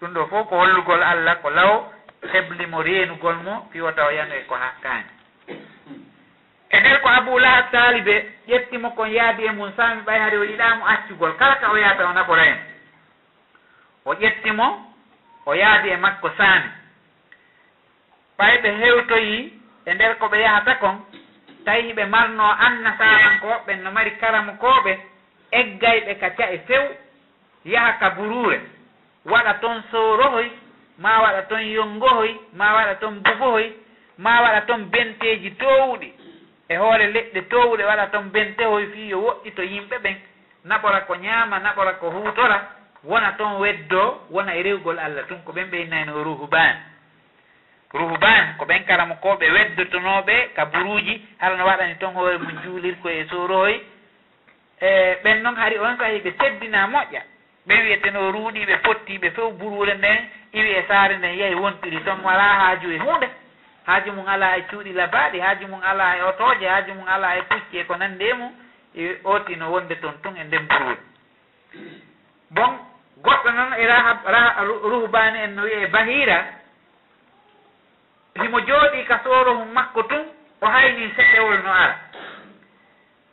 Ɗum ɗoo fof ko hollugol Alla ko law hebli mo reenugol mo, fii wota o yano e ko hakkaani. E nder ko Abuu Lahab taalibe ƴetti mo kon yaadi e mum saami, ɓay hari o yiɗaa mo accugol. Kala ka o yahata o naɓoray mo. O ƴetti mo, o yaadi e makko saami. Ɓay ɓe hewtoyii e nder ko ɓe yahata kon, tawi hiɓe marnoo annasaarankoɓe ɓen no mari karamokooɓe eggayɓe ka ca'e few, yaha ka buruure, waɗa ton soorohoy, maa waɗa ton yonngohoy, maa waɗa ton bubohoy, maa waɗa ton benteeji toowuɗi, e hoore leɗɗe toowuɗe waɗa ton bentehoy fii yo woɗɗito yimɓe ɓen, naɓora ko ñaama, naɓora ko huutora, wona ton weddoo, wona e rewgol Alla tun. Ko ɓen ɓe innayno ruhbaan. Ruhbaan, ko ɓen karamokooɓe weddotonooɓe ka buruuji, hara no waɗani ton hoore mum juulirkoy e soorohoy. E ɓen non hari on saa'i ɓe teddinaa moƴƴa. Ɓen wi'etenoo ruuɗiiɓe, pottiiɓe few buruure nden, iwi e saare nden, yahi wontiri ton, walaa haaju e huunde. Haaju mum alaa e cuuɗi labaaɗi, haaju mum alaa e otooje, haaju mum alaa e pucci e ko nanndi e mum. Iwi ootino wonde ton tun e nden buruure. Bon, goɗɗo non e raha-, raha-, ru-, ruhbaani en no wi'ee Bahiira, himo jooɗii ka soorohun makko tun, o haynii setewol no ara.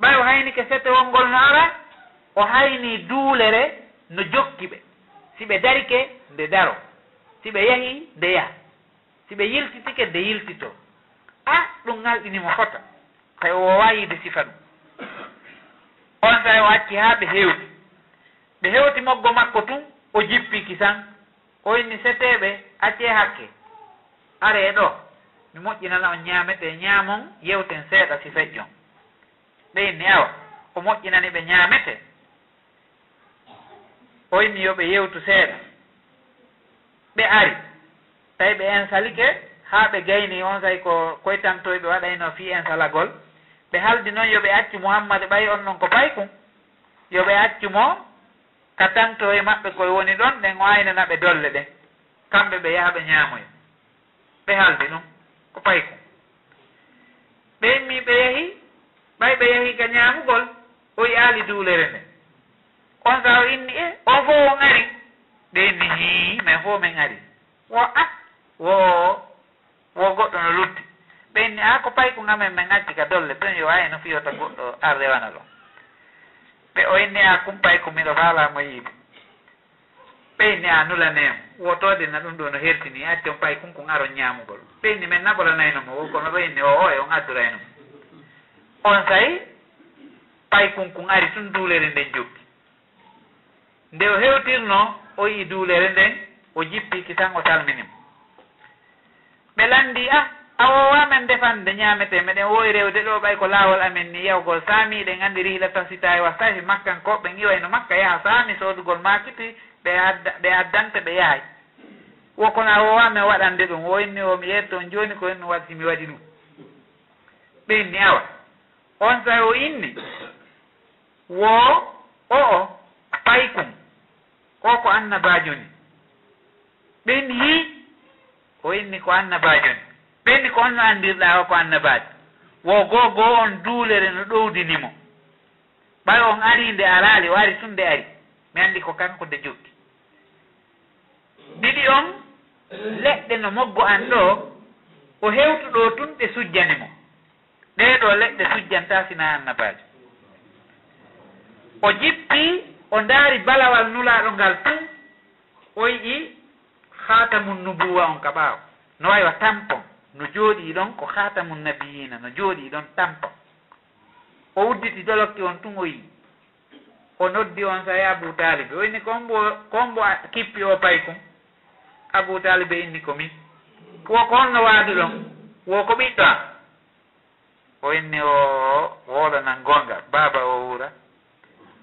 Ɓay o haynike setewol ngol no ara, o haynii duulere no jokki ɓe. Si ɓe darike, nde daroo. Si ɓe yahii, nde yaha. Si ɓe yiltitike, nde yiltitoo. A, ɗum ŋalɗini mo fota. Tawi o woowaa yiide sifa ɗum. On saa'i o acci haa ɓe hewti. Ɓe hewti moggo makko tun, o jippii kisan. O inni seteeɓe, accee hakke. Aree ɗoo, mi moƴƴinana on ñaametee, ñaamon, yewten seeɗa si feƴƴon. Ɓe inni awa, o moƴƴinani ɓe ñaametee. O inni yo ɓe yewtu seeɗa. Ɓe ari, tawi ɓe ensalike haa ɓe gaynii, on saa'i ko koytantoy ɓe waɗaynoo fii ensalagol. Ɓe haldi non yo ɓe accu Muhammadu, ɓay on non ko paykun, yo ɓe accu mo ka tantoy maɓɓe koy woni ɗon, ɗen o aynana ɓe dolle ɗen. Kamɓe ɓe yaha ɓe ñaamoya. Ɓe haldi ɗum ko paykun. Ɓe immii ɓe yahi, ɓay ɓe yahi ka ñaamugol, o yi'aali duulere nden. On saa'i o inni, e, on fow on ari? Ɓe inni, hii, men fow men ari. Wo, a, wo, wo goɗɗo no lutti. Ɓe inni, a, ko paykun amen men acci ka dolle ton, yo ay no fiyota goɗɗo ar rewana ɗon. Ɓe o inni, a, kun paykun miɗo faalaa mo yiide. Ɓe inni, a, nulanee mo. Wotoode na ɗum ɗoo no hertini, accon paykun kun aron ñaamugol. Ɓe inni, men naɓoranayno mo, wo kono ɓe inni, o, o, e on addurayno mo. On saa'i, paykun kun ari tun duulere nden jokki. Nde o hewtirnoo, o yi'i duulere nden, o jippii kisan, o salmini mo. Ɓe lanndii, a, a woowaa men defande ñaametee, meɗen woowi rewde ɗoo, ɓay ko laawol amen nii yahugol Saami, eɗen anndi rihla tasitaay wa sayfi, Makkankooɓe ɓen iwayno Makka yaha Saami soodugol maakiti, ɓe adda, ɓe addante, ɓe yahay. Wo kono a woowaa men waɗande ɗum, o inni, o mi yeetto on jooni ko en ɗum waɗi, si mi waɗi ɗum. Ɓe inni, awa. On saa'i o inni, wo o'o paykun, o ko annabaajo ni. Ɓe inni, hii, o inni ko annabaajo ni. Ɓe inni, ko honno anndirɗaa o ko annabaajo? Wo goo goo on duulere no ɗowdini mo. Ɓay on arii nde araali, o ari tun nde ari. Mi anndi ko kanko nde jokki. Ɗiɗi on leɗɗe no moggo an ɗoo, o hewtu ɗoo tun ɗe sujjani mo. Ɗee ɗoo leɗɗe sujjantaa si naa annabaajo. O jippi, o ndaari balawal Nulaaɗo ngal tun, o yi'i Khaatamun Nubuwwa on ka ɓaawo. No wa'i wa tampon, no jooɗii ɗon ko Khaatamun Nabiyyiina, no jooɗii ɗon tampon. O udditi dolokki on tun, o yi'i. O noddi onsay Abu Taalibi. O inni, "Ko hombo, ko hombo a-, kippi o paykun?" Abu Taalibi inni, "Ko min." Wo ko honno waaduɗon? Wo ko ɓiɗɗo am? O inni, "O, o wooɗanan goonga, baaba o wuura."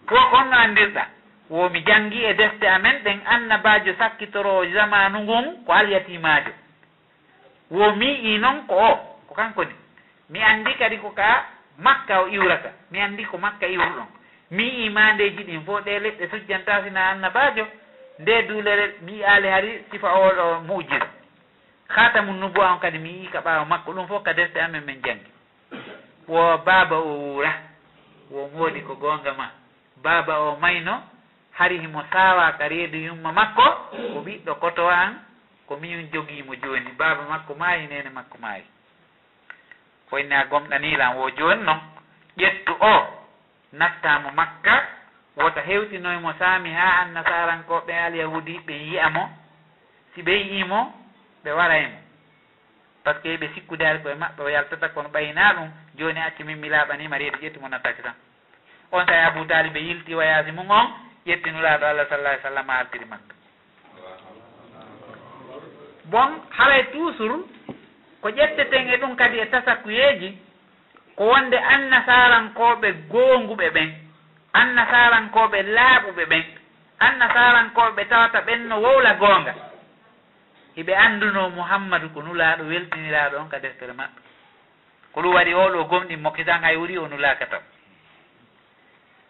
Wo ko honno anndirɗaa? Wo mi janngii e defte amen ɗen annabaajo sakkitoroowo jamaanu ngun ko alyatiimaajo. Wo mi yi'ii non ko o, ko kanko ni. Mi anndi kadi ko ka Makka o iwrata. Mi anndi ko Makka iwruɗon. Mi yi'ii maandeeji ɗin fow, ɗee leɗɗe sujjantaa sinaa annabaajo. Ndee duulere mi yi'aali hari sifa oo ɗoo mu'jiza. Khaatamun Nubuwwa on kadi mi yi'ii ka ɓaawo makko. Ɗum fow ka defte amen men janngi. Wo baaba o wuura. Wo moodi ko goonga ma. Baaba o mayno, hari himo saawaa ka reedu yumma makko, ko ɓiɗɗo koto an, ko miyun jogii mo jooni. Baaba makko maayi, neene makko maayi. O inni, "A gomɗanii lan, wo jooni non, ƴettu o, nattaa mo Makka, wota hewtinoy mo saami haa annasaarankooɓe alyahuudi ɓen yi'a mo. Si ɓe yi'ii mo, ɓe waray mo. Parce que ɓe sikkude hari ko e maɓɓe o yaltata, kono ɓay hinaa ɗum, jooni accu min mi laaɓanii ma reedu, ƴettu mo nattaa ki tan." Onsay Abu Taalibe yilti wayaasi mun on, ƴetti Nulaaɗo Allah sallallahu alaihi wasallam, artiri Makka. Bon, haray toujours ko ƴetteten e ɗum kadi e tasakuyeeji, ko wonde annasaarankooɓe goonguɓe ɓen, annasaarankooɓe laaɓuɓe ɓen, annasaarankooɓe ɓe tawata ɓen no wowla goonga, hiɓe anndunoo Muhammadu ko Nulaaɗo weltiniraaɗo on ka deftere maɓɓe. Ko ɗum waɗi oo ɗoo gomɗin mo kisan, hay wuri o nulaaka taw.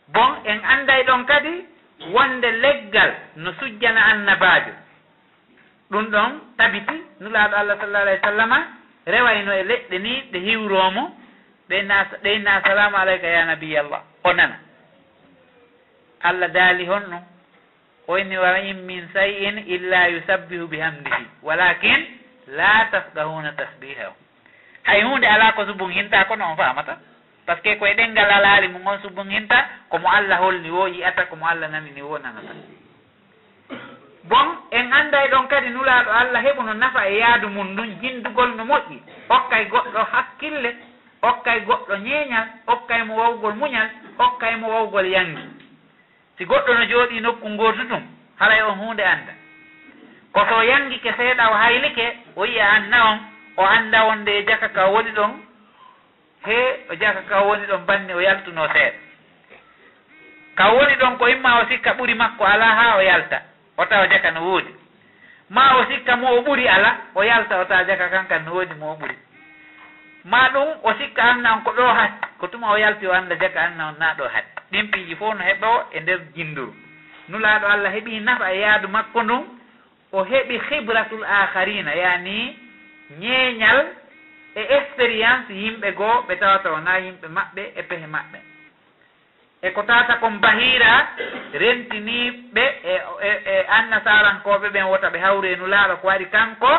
Bon, en annday ɗon kadi wonde leggal no sujjana annabaajo. Ɗum ɗon tabiti, Nulaaɗo Allah sallallahu alaihi wasallama rewayno e leɗɗe nii, ɗe hiwroo mo, ɗe na, ɗe inna, "Assalamu alayka ya nabiyallah." O nana. Allah daali honɗum? O inni, "Wa in min shay'in illa yusabbihu bihamdihi, walakin la tafqahuna tasbihahu." Hay huunde alaa ko subunhinta, kono on faamata. Parce que ko e ɗenngal alhaali mum on subunhinta, ko mo Allah holni woo yi'ata, ko mo Allah nanini woo nanata. Bon, en annday ɗon kadi Nulaaɗo Allah heɓuno nafa e yaadu mum ndun, jinndugol no moƴƴi, okkay goɗɗo hakkille, okkay goɗɗo ñeeñal, okkay mo wawgol muñal, okkay mo wawgol yanngi. Si goɗɗo no jooɗii nokku ngootu tun, haray on huunde annda. Ko so o yanngike seeɗa, o haylike, o yi'a anna on, o annda wonde e jaka ka o woni ɗon, he o jaka ka o woni ɗon banni o yaltunoo seeɗa. Ka o woni ɗon ko imma o sikka ɓuri makko alaa haa o yalta, o tawa jaka no woodi. Maa o sikka mo o ɓuri alaa, o yalta o tawa jaka kan kan no woodi mo o ɓuri. Maa ɗum o sikka anna on ko ɗoo hatti, ko tuma o yalti o annda jaka anna on naa ɗoo hatti. Ɗin piiji fow no heɓoo e nder jinnduru. Nulaaɗo Allah heɓii nafa e yaadu makko ndun, o heɓi khibratul akharina, yaani ñeeñal e expérience yimɓe goo ɓe tawata wonaa yimɓe maɓɓe e pehe maɓɓe. E ko tawata kon Bahiira rentinii ɓe e, e, e annasaarankooɓe ɓen wota ɓe hawru e Nulaaɗo, ko waɗi kanko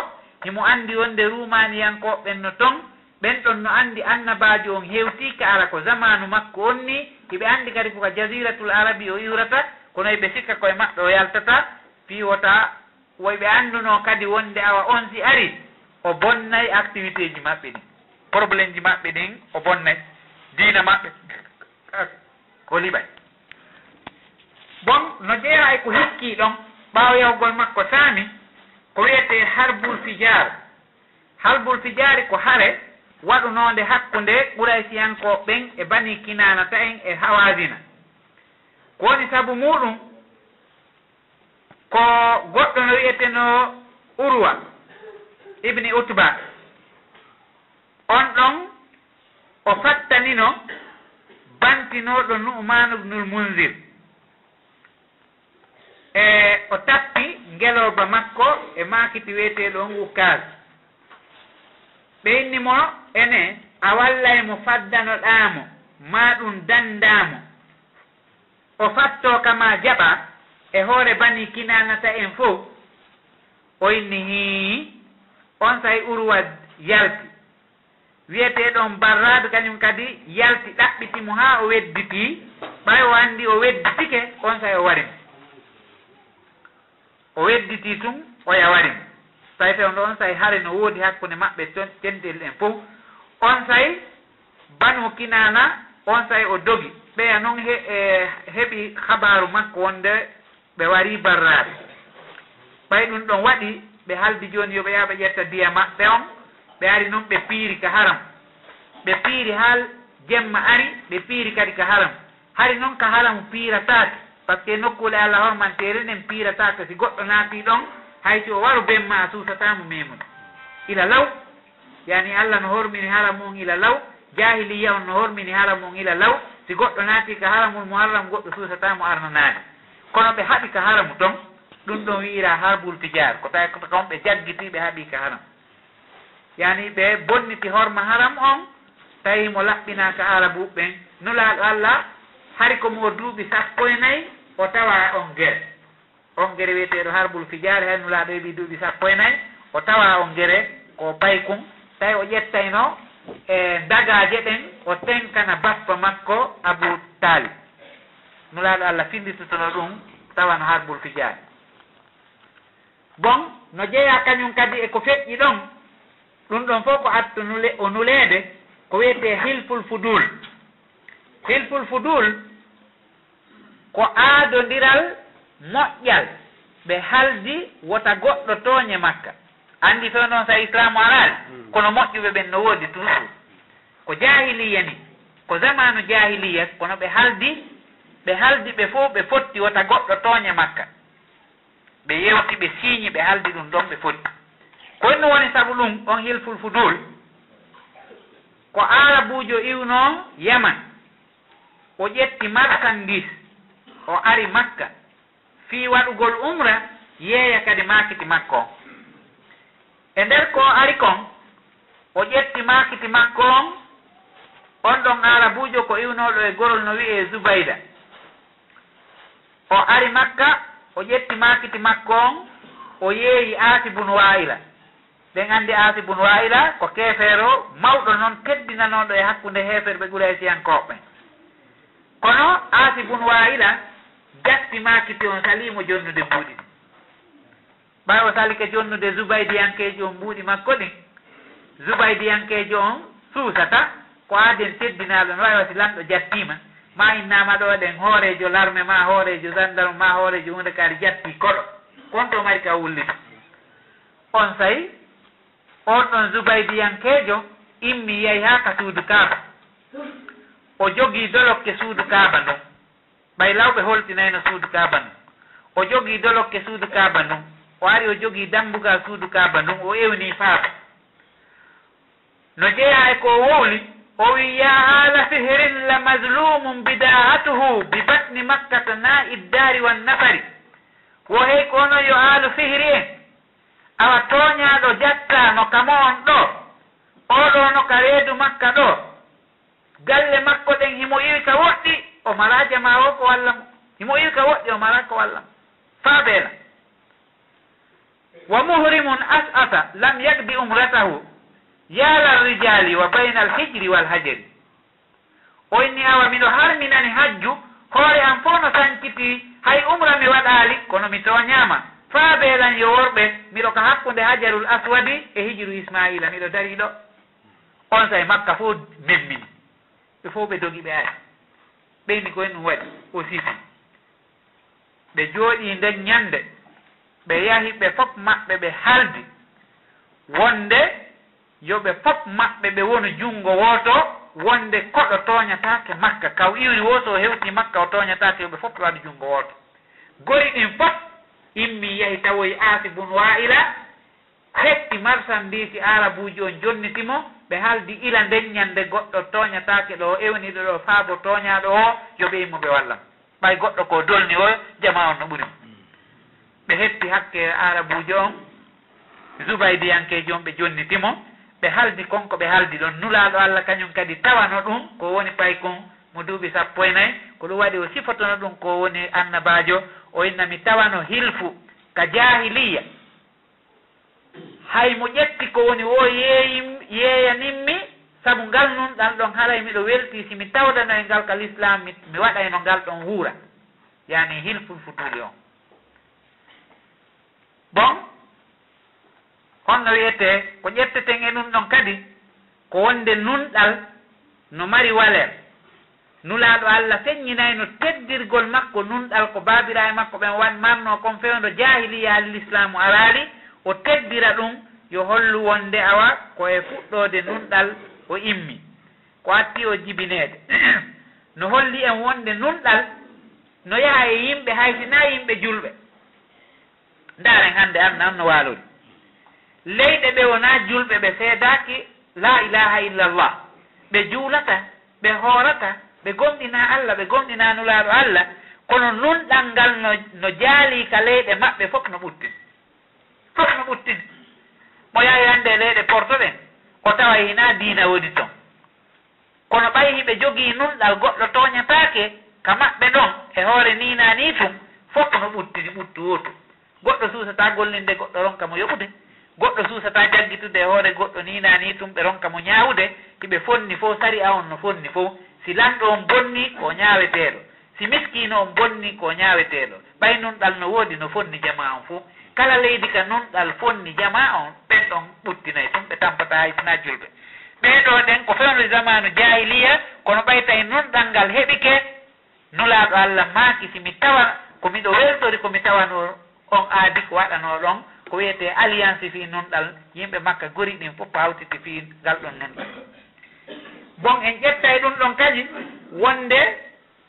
himo anndi wonde Ruumaaniyankooɓe ɓen no ton, ɓen ɗon no anndi annabaajo on hewtii ka ara ko zamaanu makko on nii, hiɓe anndi kadi ko ka Jaziiratul Arabi o iwrata, kono hiɓe sikka ko e maɓɓe o yaltata, fii wota woy ɓe anndunoo kadi wonde awa on si ari, o bonnay activitéji maɓɓe ɗin, problémeji maɓɓe ɗin, o bonnay diina maɓɓe, o liɓay. Bon, no jeyaa e ko hikkii ɗon, ɓaawo yahugol makko Saami, ko wi'etee Harbul Fijaar. Harbul Fijaari ko hare waɗunoonde hakkunde Quraysiyankooɓe ɓen e Banii Kinaanata en e Hawaazina. Ko woni sabu muuɗum? Ko goɗɗo no wi'etenoo Urwa ibni Utba. On ɗon o fattanino bantinooɗo Nu'maanu ibnul Munzir. E o tappi ngelooba makko e maakiti wi'eteeɗo on Ukkaaz. Ɓe inni mo, "Ene a wallay mo faddanoɗaa mo, maa ɗum danndaa mo?" O fattoo ka maa jaɓa e hoore Banii Kinaanata en fow. O inni, "Hii." Onsay Urwa yalti. Wiyeteeɗo on Barraadu kañum kadi yalti ɗaɓɓiti mo haa o wedditii, ɓay o anndi o wedditike, onsay o wari mo. O wedditii tun, o yawari mo. Tawi fewndo onsay hare no woodi hakkunde maɓɓe ton, tentel en fow. Onsay Banu Kinaana, onsay o dogi. Ɓeya non he-, e, heɓi habaaru makko wonde ɓe warii Barraadu. Ɓay ɗun ɗon waɗi, ɓe haldi jooni yo ɓe yaha ɓe ƴetta diya maɓɓe on. Ɓe ari non ɓe piiri ka haram. Ɓe piiri haa jemma ari, ɓe piiri kadi ka haram. Hari non ka haramu piirataake, parce que nokkuule Alla hormanteere nden piirataake. Si goɗɗo naatii ɗon, hay si o waro ben maa a suusataa mo meemude. Ila law, yani Alla no hormini haramu on ila law, jaahiliyya on no hormini haramu on ila law. Si goɗɗo naatii ka haramul muharram, goɗɗo suusataa mo arnanaade. Kono ɓe haɓi ka haramu ton, ɗun ɗon wi'iraa harbul fijaar, ko tawi ko on ɓe jaggitii ɓe haɓi ka haram. Yani ɓe bonniti horma haram on, tawi mo laɓɓinaaka Aarabuuɓe ɓen. Nulaaɗo Alla, hari ko mo duuɓi sappo e nayi, o tawa on gere. On gere wiyeteeɗo harbul fijaari, hay Nulaaɗo heɓi duuɓi sappo e nayi, o tawa on gere ko paykun, tawi o ƴettayno e dagaaje ɗen, o tenkana bappa makko Abu Taalib. Nulaaɗo Alla finditotono ɗun, tawano harbul fijaari. Bon, no jeyaa kañum kadi e ko feƴƴi ɗon, ɗun ɗon fow ko attu nule-, o nuleede, ko wi'etee Hilful Fudul. Hilful Fudul ko aadondiral moƴƴal, ɓe haldi wota goɗɗo tooñe Makka. Anndi fewndo on sa Islaamu araali, mm, kono moƴƴuɓe ɓen no woodi toujours. Ko jaahiliyya ni, ko zamaanu jaahiliyya, kono ɓe haldi, ɓe haldi ɓe fow ɓe fotti wota goɗɗo tooñe Makka. Ɓe yewti, ɓe siiñi, ɓe haldi ɗun ɗon, ɓe fotti. Ko honno woni sabu ɗun, on Hilful Fudul? Ko Aarabuujo iwnoo Yaman, o ƴetti marchandise, o ari Makka fii waɗugol umra, yeeya kadi maakiti makko on. E nder ko o ari kon, o ƴetti maakiti makko on, on ɗon Aarabuujo ko iwnooɗo e gorol no wi'ee Zubayda. O ari Makka, o ƴetti maakiti makko on, o yeeyi Aasi bun Waa'ila. Ɓen anndi Aasi bun Waa'ila ko keefeero mawɗo non, teddinanooɗo e hakkunde heeferɓe Quraysiyankooɓe ɓen. Kono Aasi bun Waa'ila jatti maakiti on, salii mo jonnude mbuuɗi ɗin. Ɓay o salike jonnude Zubaydiyankeejo on mbuuɗi makko ɗin, Zubaydiyankeejo on suusata, ko aaden teddinaaɗo, no wayi wa si lanɗo jattiima, ma innaama ɗo ɗen hooreejo larme, ma hooreejo zandarme, ma hooreejo huunde kaari jattii koɗo, kon to mari ka wullita. Onsay, on ɗon Zubaydiyankeejo immi yahi haa ka suudu Kaaba. O jogii dolokke suudu Kaaba ndun. Ɓay law ɓe holtinayno suudu Kaaba ndun. O jogii dolokke suudu Kaaba ndun. O ari o jogii dambugal suudu Kaaba ndun, o ewnii faaba. No jeyaa e ko o wowli, o wi'i, "Yaa aala fihrin la mazluumun bidaa'atuhu bi batni Makkata naa'i ddaari wan nafari." Wo hey ko onon yo aalu fihri en, awa tooñaaɗo jattaa no ka mo'on ɗoo, oo ɗoo no ka reedu Makka ɗoo. Galle makko ɗen himo iwi ka woɗɗi, o maraa jamaa o ko walla mo. Himo iwi ka woɗɗi, o maraa ko walla mo. Faa beela. Wa muhrimun as'asa lam yaqdi umratahu, yaa lal rijaali wa baynal hijri wal hajari. O inni, awa miɗo harminani hajju, hoore am fow no sankiti, hay umra mi waɗaali, kono mi tooñaama. Faa beelan yo worɓe, miɗo ka hakkunde Hajarul Aswadi e Hijru Ismaa'iila, miɗo darii ɗoo. Onsay Makka fow memmini. Ɓe fow ɓe dogi, ɓe ari. Ɓe inni ko en ɗum waɗi, o sisi. Ɓe jooɗii nden ñande, ɓe yahi ɓe fof maɓɓe, ɓe haaldi wonde yo ɓe fof maɓɓe ɓe wonu junngo wooto, wonde koɗo tooñataake Makka. Ka o iwri woo, so o hewtii Makka, o tooñataake, yo ɓe fof ɓe waɗu junngo wooto. Gori ɗin fof immii, yahi tawoyi Aasi bun Waa'ila, hetti marsandiisi Aarabuuji on, jonniti mo, ɓe haaldi ila nden ñande goɗɗo tooñataake ɗo, o ewniiɗo ɗo, faabo tooñaaɗo o, yo ɓe immo ɓe walla mo. Ɓay goɗɗo ko dolni o, jamaa on no ɓuri mo. Ɓe hetti hakke Aarabuujo on, Zubaydiyankeejo on, ɓe jonniti mo, ɓe haaldi kon ko ɓe haaldi ɗon. Nulaaɗo Alla kañum kadi tawano ɗum, ko woni paykun mo duuɓi sappo e nayi, ko ɗum waɗi o sifotono ɗum ko woni annabaajo, o inna mi tawano hilfu ka jaahiliyya. Hay mo ƴetti ko woni woo yeeyim-, yeeyanimmi, Sabu ngal nunɗal ɗon, haray miɗo weltii si mi tawdano e ngal ka lislaam, mi, mi waɗayno ngal ɗon wuura, yani hilful futuli on. Bon, honno wi'etee? Ko ƴetteten e ɗun ɗon kadi, ko wonde nunɗal no mari waler. Nulaaɗo Alla feññinayno teddirgol makko nunɗal ko baabiraaɓe makko ɓen wan-, marnoo kon fewndo jaahiliya, hali lislaamu araali, o teddira ɗun, yo hollu wonde awa ko e fuɗɗoode nunɗal o immi, ko atti o jibineede. No holli en wonde nunɗal no yaha e yimɓe, hay si naa yimɓe julɓe. Ndaaren hannde aduna on no waalori. Leyɗe ɓe wonaa julɓe, ɓe seedaaki laa ilaaha illallah. Ɓe juulata, ɓe hoorata, ɓe gomɗinaa Alla, ɓe gomɗinaa Nulaaɗo Alla, kono nunɗal ngal no, no jaalii ka leyɗe maɓɓe, fof no ɓuttini. Fof no ɓuttini. Mo yahi hannde e leyɗe Porto ɗen, o taway hinaa diina woni ton. Kono ɓay hiɓe jogii nunɗal, goɗɗo tooñataake ka maɓɓe ɗon e hoore nii naa nii tun, fof no ɓuttini ɓuttu wootu. Goɗɗo suusataa gollinde goɗɗo ronka mo yoɓude. Goɗɗo suusataa jaggitude e hoore goɗɗo nii naa nii tun ɓe ronka mo ñaawude. Hiɓe fonni fof, sari'a on no fonni fof. Si lanɗo on bonnii, ko o ñaaweteeɗo. Si miskiino on bonnii, ko o ñaaweteeɗo. Ɓay nunɗal no woodi, no fonni jamaa on fof. Kala leydi ka nunɗal fonni jamaa on, ɓen ɗon ɓuttinay tun, ɓe tampataa hay sinaa julɓe. Ɓee ɗoo ɗen ko fewndo zamaanu jaahiliya, kono ɓay tawi nunɗal ngal heɓike, Nulaaɗo Alla maaki, si mi tawa ko miɗo weltori ko mi tawanoo on aadi ko waɗanoo ɗon, ko wi'etee alliance fii nunɗal, yimɓe Makka gori ɗin fof hawtiti fii ngal ɗon nunɗal. Bon, en ƴettay ɗun ɗon kadi wonde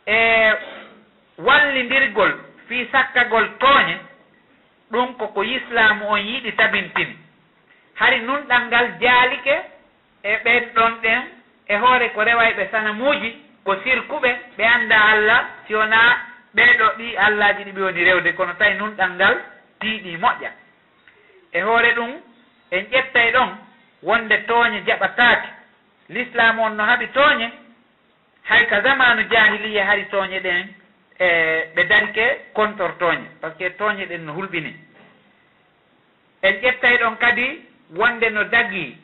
e wallindirgol fii sakkagol tooñe, ɗun ko ko Islaamu on yiɗi tabintini. Hari nunɗal ngal jaalike e ɓen ɗon ɗen, e hoore ko rewayɓe sanamuuji, ko sirkuɓe, ɓe anndaa Alla, si wonaa ɓee ɗoo ɗii allaaji ɗi ɓe woni rewde, kono tawi nunɗal ngal tiiɗii moƴƴa. E hoore ɗun, en ƴettay ɗon wonde tooñe jaɓataake. Lislaamu on no haɓi tooñe, hay ka zamaanu jaahiliya hari tooñe ɗen, e, ɓe darike kontor tooñe, par ce que tooñe ɗen no hulɓini. En ƴettay ɗon kadi wonde no dagii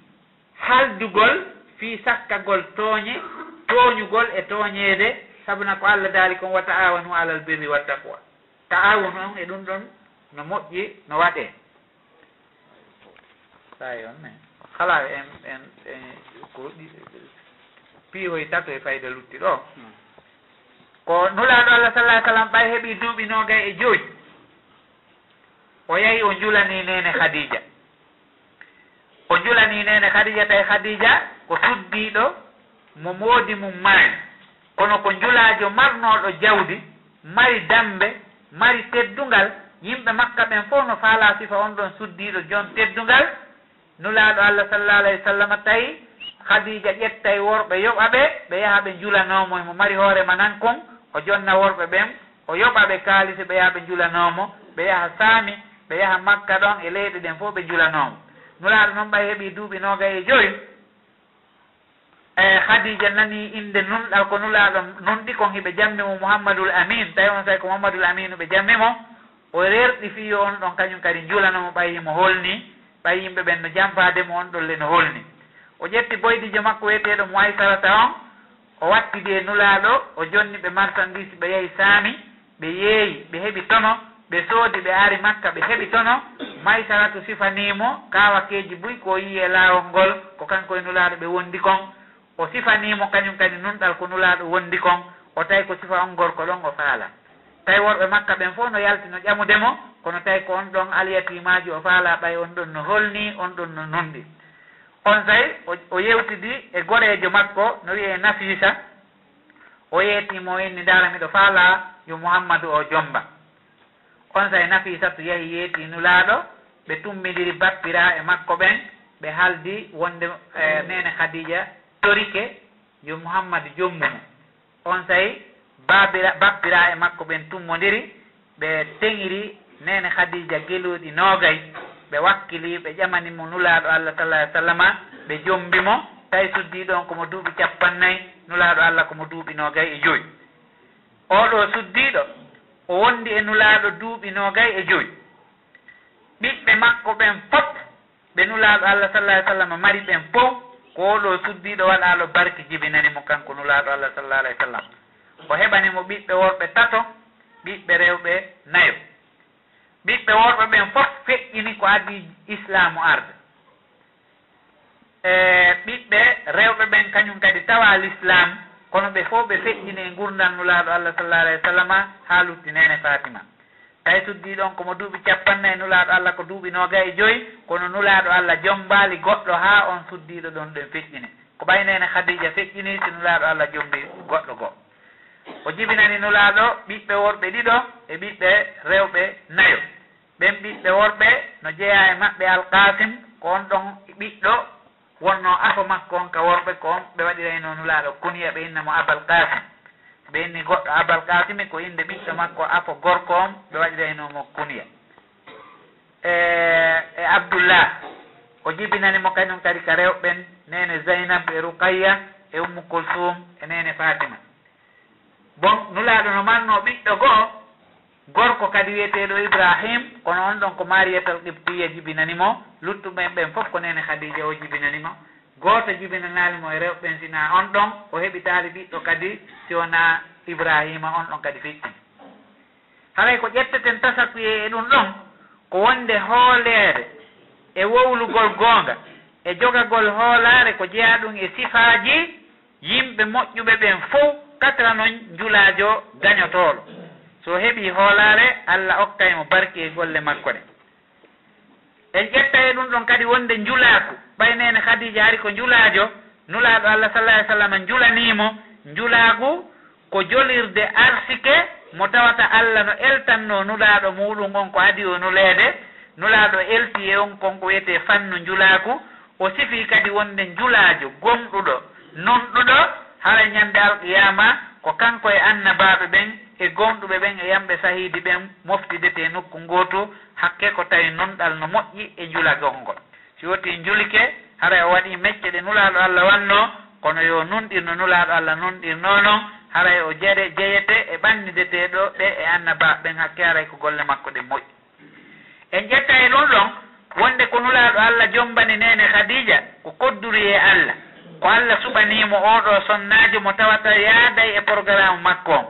haldugol fii sakkagol tooñe, tooñugol e tooñeede, sabuna ko Alla daali kon, "Wa ta'awanu alal birri wa taqwa." Ta'awunu on e ɗun ɗon no moƴƴi, no waɗee. Saa'i on ne, halaa en, en, en, ko ɗi-, piihoy tato e fayda lutti ɗoo. Hmm. Ko Nulaaɗo Alla, sallallahu alaihi wasallam, ɓay heɓii duuɓi noogay e jowi, o yahi o njulanii neene Khadija. O njulanii neene Khadija, tawi Khadija ko suddiiɗo mo moodi mum maayi, kono ko njulaajo marnooɗo jawdi, mari dammbe, mari teddungal. Yimɓe Makka ɓen fof no faalaa sifa on ɗon suddiiɗo jon teddungal. Nulaaɗo Alla, sallallahu alaihi wasallam, tawi Khadija ƴettay worɓe, yoɓa ɓe, ɓe yaha ɓe njulanoo mo, mo mari hoore manan kon, o jonna worɓe ɓen, o yoɓa ɓe kaalisi, ɓe yaha ɓe njulanoo mo, ɓe yaha Saami, ɓe yaha Makka ɗon e leyɗe ɗen fof ɓe njulanoo mo. Nulaaɗo non ɓay heɓii duuɓi noogay e jowi, e Khadija nanii innde nunɗal ko Nulaaɗo nunɗi kon, hiɓe jammi mo Muhammadul Amin, tawi on saa'i ko Muhammadul Aminu ɓe jammi mo, o rerɗi fii yo on ɗon kañum kadi njulanoo mo, ɓay himo holnii, ɓay yimɓe ɓen no jamfaade mo, on ɗon le no holnii. O ƴetti boydiijo makko wi'eteeɗo Muwaysarata on, o wattidi e Nulaaɗo, o jonni ɓe marsandiisi, ɓe yahi Saami, ɓe yeeyi, ɓe heɓi tono, ɓe soodi, ɓe ari Makka, ɓe heɓi tono. Maysaratu sifanii mo kaawakeeji buy ko o yi'i e laawol ngol, ko kanko e Nulaaɗo ɓe wondi kon. O sifanii mo kañum kadi nunɗal ko Nulaaɗo wondi kon, o tawi ko sifa on gorko ɗon o faalaa. Tawi worɓe Makka ɓen fof no yalti no ƴamude mo, kono tawi ko on ɗon alyatiimaajo o faalaa, ɓay on ɗon no holnii, on ɗon no nunɗi. Onsay o, o yewtidi e goreejo makko no wi'ee Nafiisa, o yeetii mo, o inni, "Ndaara, miɗo faalaa yo Muhammadu o jomba." Onsay Nafiisatu yahi yeetii Nulaaɗo, ɓe tummbindiri bappiraaɓe makko ɓen, ɓe haaldi wonde, eh, neene Khadija torike yo Muhammadu jombu mo. Onsay baabira-, bappiraaɓe makko ɓen tummondiri, ɓe teŋiri neene Khadija gelooɗi noogay, ɓe wakkili, ɓe ƴamani mo Nulaaɗo Alla, sallallahu alaihi wasallama, ɓe jombi mo, tawi suddiiɗo on ko mo duuɓi cappannayi, Nulaaɗo Alla ko mo duuɓi noogay e joyi. Oo ɗoo suddiiɗo, o wondi e Nulaaɗo duuɓi noogay e joyi. Ɓiɓɓe makko ɓen fof, ɓe Nulaaɗo Alla, sallallahu alaihi wasallama, mari ɓen fof, Ko ɗo suddiiɗo waɗaalo barki jibinani mo kanko Nulaaɗo Allah sallallahu alayhi wa sallam. O heɓani mo ɓiɓɓe worɓe tato, ɓiɓɓe rewɓe nayo. Ɓiɓɓe worɓe ɓen fof feƴƴini ko adii Islaamu arde. E ɓiɓɓe rewɓe ɓen kañum kadi tawa Lislaam, kono ɓe fof ɓe feƴƴini e ngurndan Nulaaɗo Allah sallallahu alayhi wa sallam haa lutti neene Faatima. Tawi suddiiɗo on ko mo duuɓi cappannayi, Nulaaɗo Allah ko duuɓi noogay e joyi, kono Nulaaɗo Allah jommbaali goɗɗo haa on suddiiɗo ɗon ɗon feƴƴini. Ko ɓay neene Khadija feƴƴini si Nulaaɗo Allah jommbi goɗɗo goo. O jibinani Nulaaɗo ɓiɓɓe worɓe ɗiɗo e ɓiɓɓe rewɓe nayo. Ɓen ɓiɓɓe worɓe no jeyaa e maɓɓe Al-Qaasim, ko on ɗon ɓiɗɗo wonnoo afo makko on ka worɓe, ko on ɓe waɗiraynoo Nulaaɗo kuniya, ɓe inna mo Abal Qaasim. Ɓe inni goɗɗo Abal Qaasimi, ko innde ɓiɗɗo makko afo gorko on, ɓe waɗiraynoo mo kuniya. E, e Abdullah, o jibinani mo kañum kadi ka rewɓe ɓen, neene Zaynab e Ruqayya e Ummu Kulsum e neene Faatima. Bon, Nulaaɗo no marnoo ɓiɗɗo go'o, gorko kadi wi'eteeɗo Ibrahim, kono on ɗon ko Mariyatal Qibtiyya jibinani mo, luttuɓe ɓen fof ko neene Khadija o jibinani mo. Gooto jibinanaali mo e rewɓe ɓen, sinaa on ɗon, o heɓitaali ɓiɗɗo kadi, si wonaa Ibrahima, on ɗon kadi feƴƴini. Haray ko ƴetteten tasakuye e ɗum ɗon, ko wonde hooleede e wowlugol goonga e jogagol hoolaare ko jeyaa ɗum e sifaaji yimɓe moƴƴuɓe ɓen fow, katra non njulaajo gañotooɗo. So heɓii hoolaare, Alla okkay mo barki e golle makko ɗen. En ƴettay e ɗum ɗon kadi wonde njulaaku, ɓay neene Khadija ari ko njulaajo, Nulaaɗo Alla sallallahu alayhi wa sallam njulanii mo. Njulaagu ko jolirde arsike mo tawata Alla no eltannoo Nulaaɗo muuɗum on ko adii o nuleede. Nulaaɗo elti e on kon ko wiyetee fannu njulaaku. O sifii kadi wonde njulaajo gomɗuɗo, nunɗuɗo, haray ñande alqiyaama ko kanko e annabaaɓe ɓen e gomɗuɓe ɓen e yamɓe sahiidi ɓen moftidetee nokku ngootu, hakke ko tawi nunɗal no moƴƴi e njulagol ngol. Si woti njulike, haray o waɗii mecce ɗe Nulaaɗo Alla wannoo, kono yo nunɗir no Nulaaɗo Alla nunɗirnoo non, haray o jere-, jeyete e ɓannideteeɗo ɓe e annabaaɓe ɓen, hakke haray ko golle makko ɗen moƴƴi. En ƴetta e ɗum ɗon, wonde ko Nulaaɗo Alla jombani neene Khadija, ko kodduri e Alla, ko Alla suɓanii mo oo ɗoo sonnaajo mo tawata yaaday e porogaramu makko on.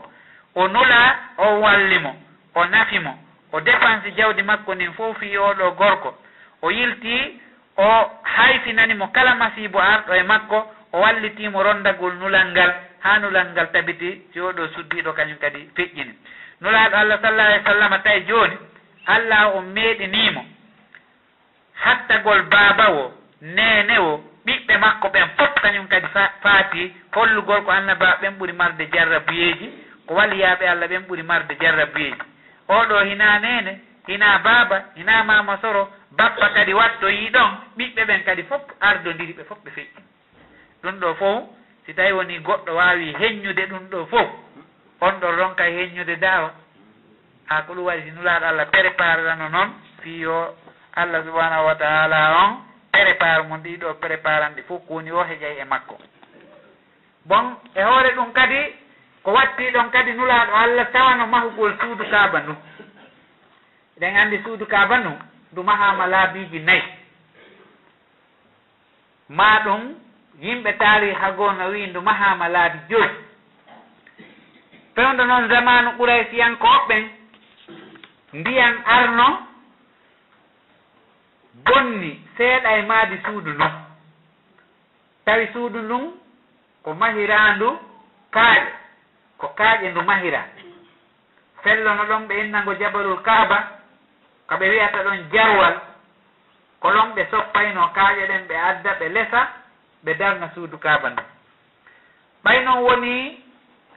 O nulaa, o walli mo, o nafi mo, o defansi jawdi makko ndin fow fii oo ɗoo gorko. O yiltii, o hayfinani mo kala masiibo arɗo e makko, o wallitii mo ronndagol nulal ngal, haa nulal ngal tabiti, si oo ɗoo suddiiɗo kañum kadi feƴƴini. Nulaaɗo Alla sallallahu alayhi wa sallam tawi jooni, Alla on meeɗinii mo hattagol baaba woo, neene woo, ɓiɓɓe makko ɓen fof kañum kadi fa-, faati hollugol ko annabaaɓe ɓen ɓuri marde jarrabuyeeji, ko waliyaaɓe Alla ɓen ɓuri marde jarrabuyeeji. Oo ɗoo hinaa neene, hinaa baaba, hinaa maama soro, bappa kadi wattoyii ɗon, ɓiɓɓe ɓen kadi fof ardondiri, ɓe fof ɓe feƴƴi. Ɗum ɗoo fof, si tawii wonii goɗɗo waawii heññude ɗum ɗoo fof, on ɗon ronkay heññude daawa. Haa ko ɗum waɗi si Nulaaɗo Alla préparerano noon, fii yo Alla subhanahu wa taala on prépare mo ɗii ɗoo préparanɗe fof, ko woni o heƴay e makko. Bon, e hoore ɗum kadi, ko wattii ɗon kadi Nulaaɗo Alla tawano mahugol suudu Kaaba ndun. Eɗen anndi suudu Kaaba ndun, ndu mahaama laabiiji nayi. Maa ɗum, yimɓe taariiha goo no wi'i ndu mahaama laabi joyi. Fewndo non zamaanu Quraysiyankooɓe ɓen, ndiyan arno bonni seeɗa e maadi suudu ndun. Tawi suudu ndun ko mahiraandu kaaƴe, ko kaaƴe ndu mahiraa. Fellono ɗon ɓe inna ngo Jabalul Kaaba, ka ɓe wi'ata ɗon jarwal, ko ɗon ɓe soppaynoo kaaƴe ɗen, ɓe adda, ɓe lesa, ɓe darna suudu Kaaba ndun. Ɓay non wonii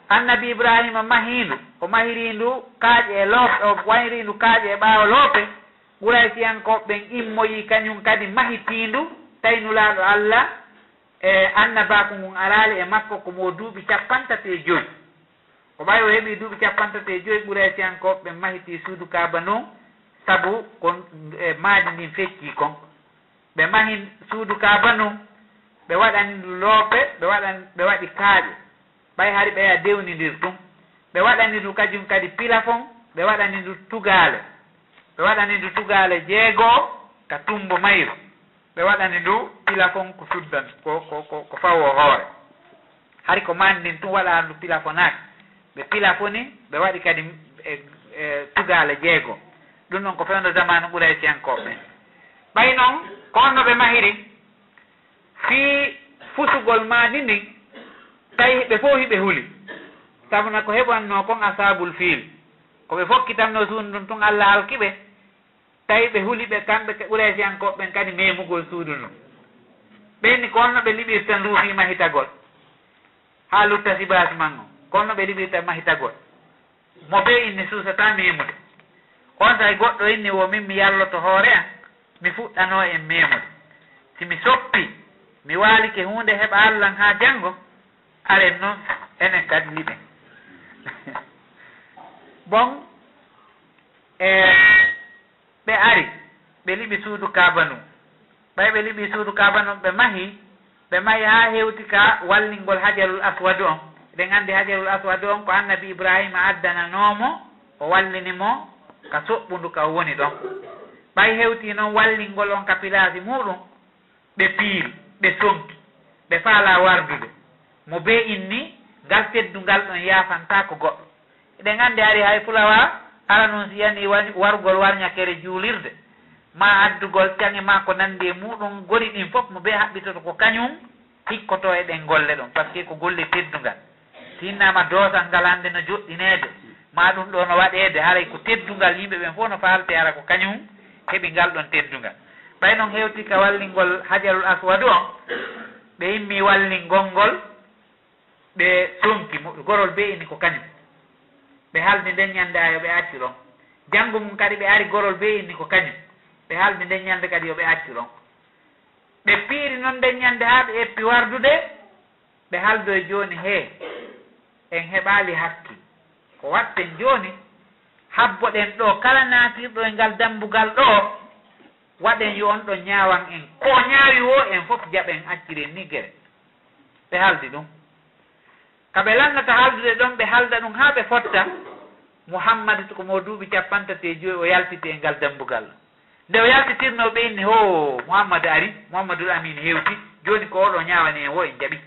Annabi Ibraahiima mahiindu, o mahirii ndu kaaƴe e loope, o mahirii ndu kaaƴe e ɓaawo loope, Quraysiyankooɓe ɓen immoyii kañum kadi mahitiindu, tawi Nulaaɗo Alla e annabaaku ngun araali e makko ko mo duuɓi cappantate e joyi. Ko ɓay o heɓii duuɓi cappantate e joyi, Quraysiyankooɓe ɓen mahitii suudu Kaaba ndun, sabu ko, e, maadi ndin feccii kon. Ɓe mahi suudu Kaaba ndun, ɓe waɗani ndu loope, ɓe waɗan-, ɓe waɗi kaaƴe. Ɓay hari ɓeya dewnindir tun. Ɓe waɗani ndu kañum kadi pilafon, ɓe waɗani ndu tugaale. Ɓe waɗani ndu tugaale jeego ka tumbo mayru. Ɓe waɗani ndu pilafon ko suddan, ko, ko, ko, ko fawo hoore. Hari ko maan ndin tun waɗaani ndu pilafonaaki. Ɓe pilafoni, ɓe waɗi kadi e, e tugaale jeego. Ɗum ɗon ko fewndo zamaanu Quraysiyankooɓe ɓen. Ɓay non, ko honno ɓe mahiri? Fii fusugol maadi ndin, tawi ɓe fow hiɓe huli. Sabuna ko heɓannoo kon Asaabul Fiil. Ko ɓe fokkitatnoo suudu ndun tun, Alla halki ɓe. Tawi ɓe huli ɓe, kamɓe ka Quraysiyankooɓe ɓen kadi memugol suudu ndun. Ɓe inni ko honno ɓe liɓirta ndu fii mahitagol. Haa lutta sibaasi man on. Ko honno ɓe liɓirta mahitagol. Mo bee inni suusataa memude. Onsay goɗɗo inni wo min mi yalloto hoore an, mi fuɗɗanoo en memude. Si mi soppii, mi waalike huunde heɓa Alla haa janngo, aren non enen kadi liɓen. Bon, e ɓe ari, ɓe liɓi suudu Kaaba ndun. Ɓay ɓe liɓi suudu Kaaba ndun, ɓe mahi, ɓe mahi haa hewti ka wallingol Hajarul Aswadu on. Eɗen anndi Hajarul Aswadu on ko Annabi Ibraahiima addananoo mo, o wallini mo ka soɓɓundu ka o woni ɗon. Ɓay hewti non wallingol on ka pilaasi muuɗun, ɓe piiri, ɓe sonki, ɓe faalaa wardude. Mo bee inni, ngal teddungal ɗon yaafantaako goɗɗo. Eɗen anndi hari hay fulawa, aranun si yani wa-, warugol warñakere juulirde, maa addugol caŋe maa ko nanndi e muuɗun, gori ɗin fow mo bee haɓɓitoto ko kañun hikkotoo e ɗen golle ɗon, parce que ko golle teddungal. Si hinnaama doosal ngal hannde no joɗɗineede, maa ɗum ɗoo no waɗeede, haray ko teddungal, yimɓe ɓen fow no faaltee hara ko kañun heɓi ngal ɗon teddungal. Ɓay non hewti ka wallingol Hajarul Aswadu on, ɓe immii wallingol ngol, ɓe sonki mo, gorol bee inni ko kañun. Ɓe haldi nden ñannde haa yo ɓe accu ɗon. Janngo mum kadi ɓe ari, gorol bee inni ko kañun. Ɓe haldi nden ñannde kadi yo ɓe accu ɗon. Ɓe piiri non nden ñannde haa ɓe eppi wardude, ɓe haldoyi jooni, hee, en heɓaali hakkil. Ko watten jooni, habboɗen ɗoo, kala naatirɗo e ngal dambugal ɗoo, waɗen yo on ɗon ñaawan en. Ko o ñaawi woo, en fow jaɓen, acciren nii gere. Ɓe haldi ɗum. Ka ɓe lannata haldude ɗon, ɓe halda ɗum haa ɓe fotta. Muhammadu ko mo duuɓi cappanɗe tati e jowi, o yaltiti e ngal dambugal. Nde o yaltitirnoo, ɓe inni, hoo, Muhammadu ari, Muhammadul Amiin hewti, jooni ko oo ɗoo ñaawani en woo, en jaɓi.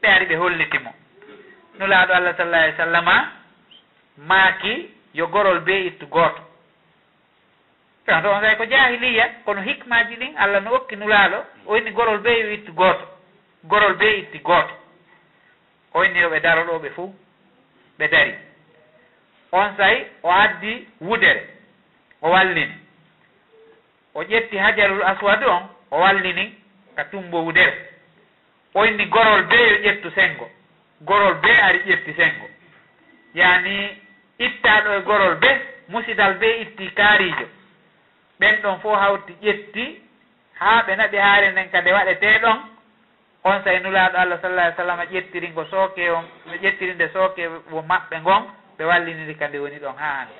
Ɓe ari, ɓe holliti mo. Nulaaɗo Allah, sallallaahu alayhi wa sallama, maaki, yo gorol bee ittu gooto. Tawa to onsay ko jaahiliya, kono hikmaaji ɗin Allah no okki Nulaaɗo, o inni gorol bee yo ittu gooto. Gorol bee itti gooto. O inni yo ɓe daro ɗoo ɓe fow. Ɓe dari. Onsay o addi wudere, o wallini. O ƴetti Hajarul Aswadu on, o wallini ka tumbo wudere. O inni gorol bee yo ƴettu senngo. Gorol bee ari ƴetti senngo. Yaani, ittaaɗo e gorol bee, musidal bee itti kaariijo. Ɓen ɗon fow hawti ƴetti, haa ɓe naɓi haayre nden ka nde waɗetee ɗon. Onsay Nulaaɗo Allah, sallallaahu alayhi wa sallam, ƴettiri ngo sooke on, ɓe ƴettiri nde sooke wo maɓɓe ngon, ɓe walliniri ka nde woni ɗon haa hannde.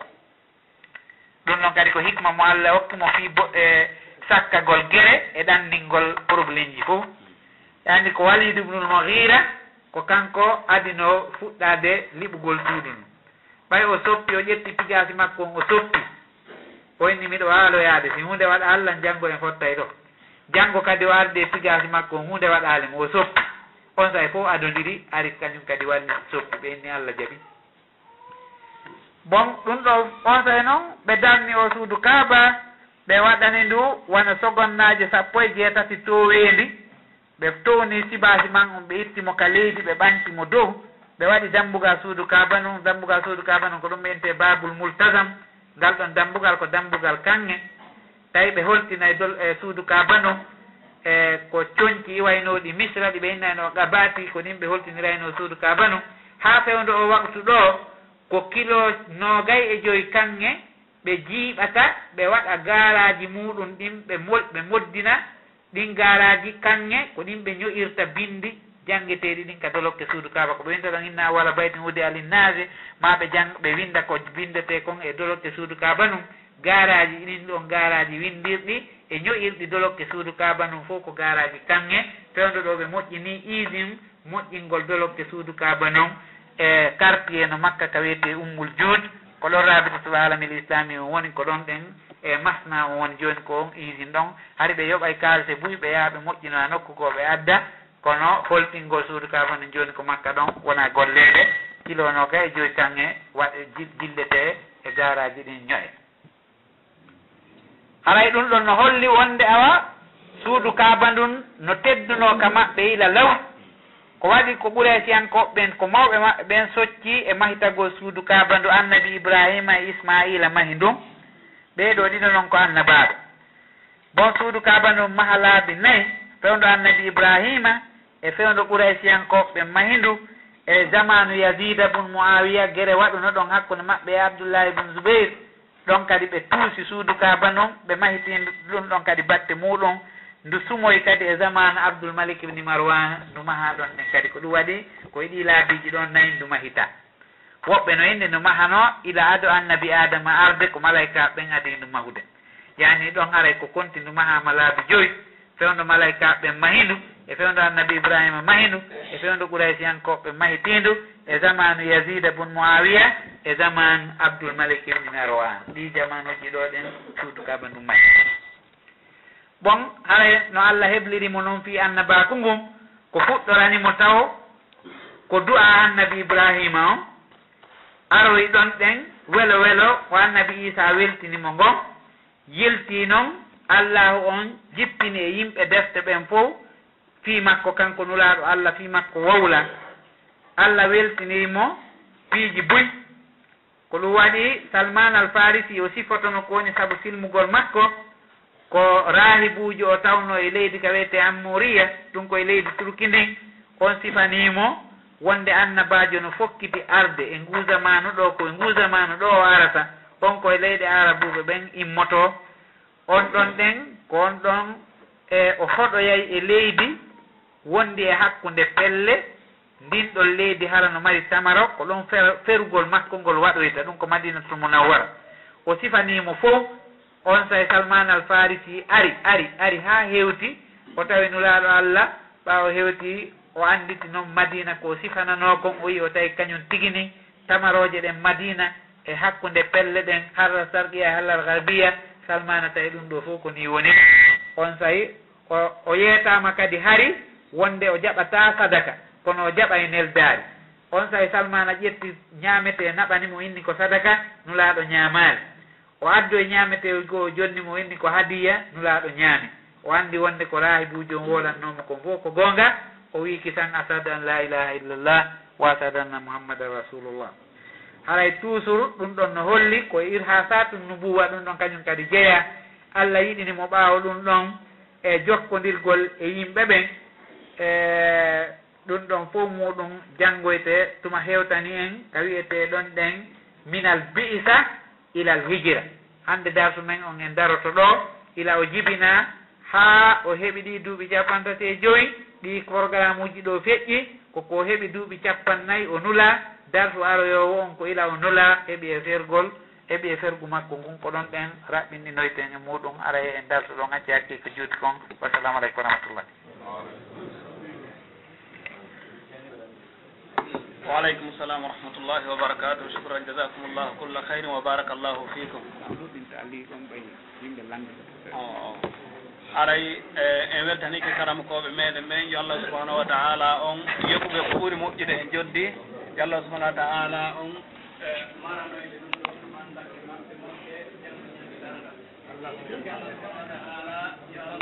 Ɗum ɗon kadi ko hikma mo Allah okki mo fii bo-, e sakkagol gere e ɗanndingol problemji fow. E anndi ko Waliid ibnul Mughiira, ko kanko adinoo fuɗɗaade liɓugol suudu ndun. Ɓay o soppi, o ƴetti pigaasi makko on, o soppi. O inni, miɗo waaloyaade, si huunde waɗa Allah, janngo en fottay ɗoo. Janngo kadi o ardi e pigaasi makko on, huunde waɗaali mo, o soppi. Onsay fow adondiri, ari kañum kadi walli soppi, ɓe inni Allah jaɓi. Bon, ɗum ɗoo, onsay non, ɓe darni oo suudu Kaaba, ɓe waɗani ndu wano sogonnaaje sappo e jeetati tooweendi. Ɓe towni sibaasi man on, ɓe itti mo ka leydi, ɓe ɓanci mo dow. Ɓe waɗi dambugal suudu Kaaba nun. Dambugal suudu Kaaba nun ko ɗum ɓe intee Baabul Multazam. Ngal ɗon dambugal ko dambugal kaŋŋe. Tawi ɓe holtinay dol-, e suudu Kaaba nun, e ko conci iwaynooɗi Misra, ɗi ɓe innaynoo Qabaati, ko ɗin ɓe holtiniraynoo suudu Kaaba nun. Haa fewndo oo waqtu ɗoo, ko kilo noogay e jowi kaŋŋe ɓe jiiɓata, ɓe waɗa gaaraaji muuɗum ɗin, ɓe mol-, ɓe moddina. Ɗin gaaraaji kaŋŋe ko ɗin ɓe ño'irta binndi janngeteeɗi ɗin ka dolokke suudu Kaaba. Ko ɓe winnta ɗon, "Inna awwala baytin wudi'a linnaasi", maa ɓe jang-, ɓe winnda ko binndetee kon e dolokke suudu Kaaba nun. Gaaraaji ɗin ɗon, gaaraaji winndirɗi e ño'irɗi dolokke suudu Kaaba nun fow ko gaaraaji kaŋŋe. Fewndo ɗoo ɓe moƴƴini iidin moƴƴingol dolokke suudu Kaaba nun e quartier no Makka ka wi'etee Ummul Juud. Ko ɗon Raabitatul Aalamil Islaami on woni, ko ɗon ɗen E masna on woni jooni ko on isin ɗon, hari ɓe yoɓay kaalise buy, ɓe yaha ɓe moƴƴinoya nokku goo ɓe adda, kono holtingol suudu Kaaba ndun jooni ko Makka ɗon wona golleede, kilo noogay e joy kaŋŋe wa-, ji-, jilletee e gaaraaji ɗin ño'e. Haray ɗun ɗon no holli wonde awa suudu Kaaba ndun no teddunoo ka maɓɓe ila law. Ko waɗi ko Quraysiyankooɓe ɓen, ko mawɓe maɓɓe ɓen socci e mahitagol suudu Kaaba ndu Annabi Ibraahiima e Ismaa'iila mahi ndun. Ɓee ɗoo ɗiɗo non ko annabaaɓe. Bon, suudu Kaaba ndun maha laabi nay, fewndo Annabi Ibraahiima e fewndo Quraysiyankooɓe ɓen mahi ndu e zamaanu Yaziida bun Mu'aawiya, gere waɗuno ɗon hakkunde maɓɓe e Abdullaahi bun Zubeyr. Ɗon kadi ɓe tuusi suudu Kaaba ndun, ɓe mahitii ndu, ɗun ɗon kadi batte muuɗun. Ndu sumoyi kadi e zamaanu Abdul Malik ibn Marwan, ndu mahaa ɗon ɗen kadi. Ko ɗun waɗi ko e ɗii laabiiji ɗon nay ndu mahitaa. Woɓɓe no inni ndu mahanoo ila ado Annabi Aadama arde, ko malaykaaɓe ɓen adii ndu mahude. Yaani ɗon haray ko konti ndu mahaama laabi joyi. Fewndo malaykaaɓe ɓen mahi ndu, e fewndo Annabi Ibraahiima mahi ndu, e fewndo Quraysiyankooɓe ɓen mahitii ndu, e zamaanu Yaziida bun Mu'aawiya, e zamaanu Abdul Malik ibn Marwan. Ɗii jamaanuuji ɗoo ɗen suudu Kaaba ndun mahi. Bon, haray no Alla hebliri mo non fii annabaaku ngun, ko fuɗɗorani mo tawo ko du'aa Annabi Ibraahiima on, aroyi ɗon ɗen welo welo ko Annabi Iisaa weltini mo ngon, yiltii non, Allaahu on jippini e yimɓe defte ɓen fow fii makko, kanko Nulaaɗo Alla, fii makko wowla. Alla weltinii mo piiji buy. Ko ɗun waɗi Salmaan Al Faarisi o sifotono ko woni sabu silmugol makko, ko raahibuujo o tawnoo e leydi ka wi'etee Ammuuriya, ɗun ko e leydi Turki ndin. On sifanii mo wonde annabaajo no fokkiti arde e nguu zamaanu ɗoo, ko e nguu zamaanu ɗoo o arata, on ko e leyɗe Aarabuuɓe ɓen immotoo. On ɗon ɗen, ko on ɗon, e, o hoɗoyay e leydi wondi e hakkunde pelle, ndin ɗon leydi hara no mari tamaro, ko ɗon fer-, ferugol makko ngol waɗoyta, ɗun ko Madiinatul Munawwara. O sifanii mo fow, onsay Salmaan Al Faarisi ari, ari, ari haa hewti, o tawi Nulaaɗo Alla, ɓaawo hewti o annditi non Madiina ko o sifananoo kon, o yi'i o tawi kañun tigi nii tamarooje ɗen Madiina e hakkunde pelle ɗen, harra sarqiya e harra garbiya, Salmaana tawi ɗun ɗoo fow ko nii woni. Onsay o, o yeetaama kadi hari wonde o jaɓataa sadaka, kono o jaɓay neldaari. Onsay Salmaana ƴetti ñaametee naɓani mo, inni ko sadaka, Nulaaɗo ñaamaali. O addoyi ñaametee goo, o jonni mo, o inni ko hadiya, Nulaaɗo ñaami. O anndi wonde ko raahibuujo on woolannoo mo kon fow ko goonga, o wi'i kisan, "Ashhadu an laa ilaaha illallah wa ashhadu anna Muhammadan Rasuulullah." Haray toujours ɗun ɗon no holli ko e irhaasaatu nubuwwa ɗun ɗon kañun kadi jeyaa. Alla yiɗini mo ɓaawo ɗun ɗon e jokkondirgol e yimɓe ɓen. E ɗun ɗon fow muuɗun janngoyte tuma hewtani en ka wi'etee ɗon ɗen minal bi'isa ilal hijira. Hannde darsu men on en daroto ɗoo, ila o jibinaa haa o heɓi ɗii duuɓi cappanɗe tati e jowi, ɗii porogaramuuji ɗoo feƴƴi, ko ko heɓi duuɓi cappanɗe nayi o nulaa, darsu aroyoowo on ko ila o nulaa, heɓi e fergol, heɓi e fergu makko ngun, ko ɗon ɗen raɓɓinɗinoyten e muuɗun, aray en darsu ɗon, acce hakkee ko juuti kon. Wassalamu aleykum wa rahmatullah. Wa aleykum salam wa rahmatullahi wa barakatuh. Shukran, jazakumullahu kulla khairin wa barakallahu fikum. Ɗuɗɗinta Ali ɗon ɓay yimɓe lande. O, o. Haray, e, en weltanike karamokooɓe meɗen ɓen, yo Allah subhanahu wa ta'ala on yoɓu ɓe ko ɓuri moƴƴude e joddi. Yo Allah subhanahu wa ta'ala on, e, maranoyde ɗum ɗo, mandakke maɓɓe moƴƴe, janngo ñande darngal. Allah subhanahu wa ta'ala, yo Allah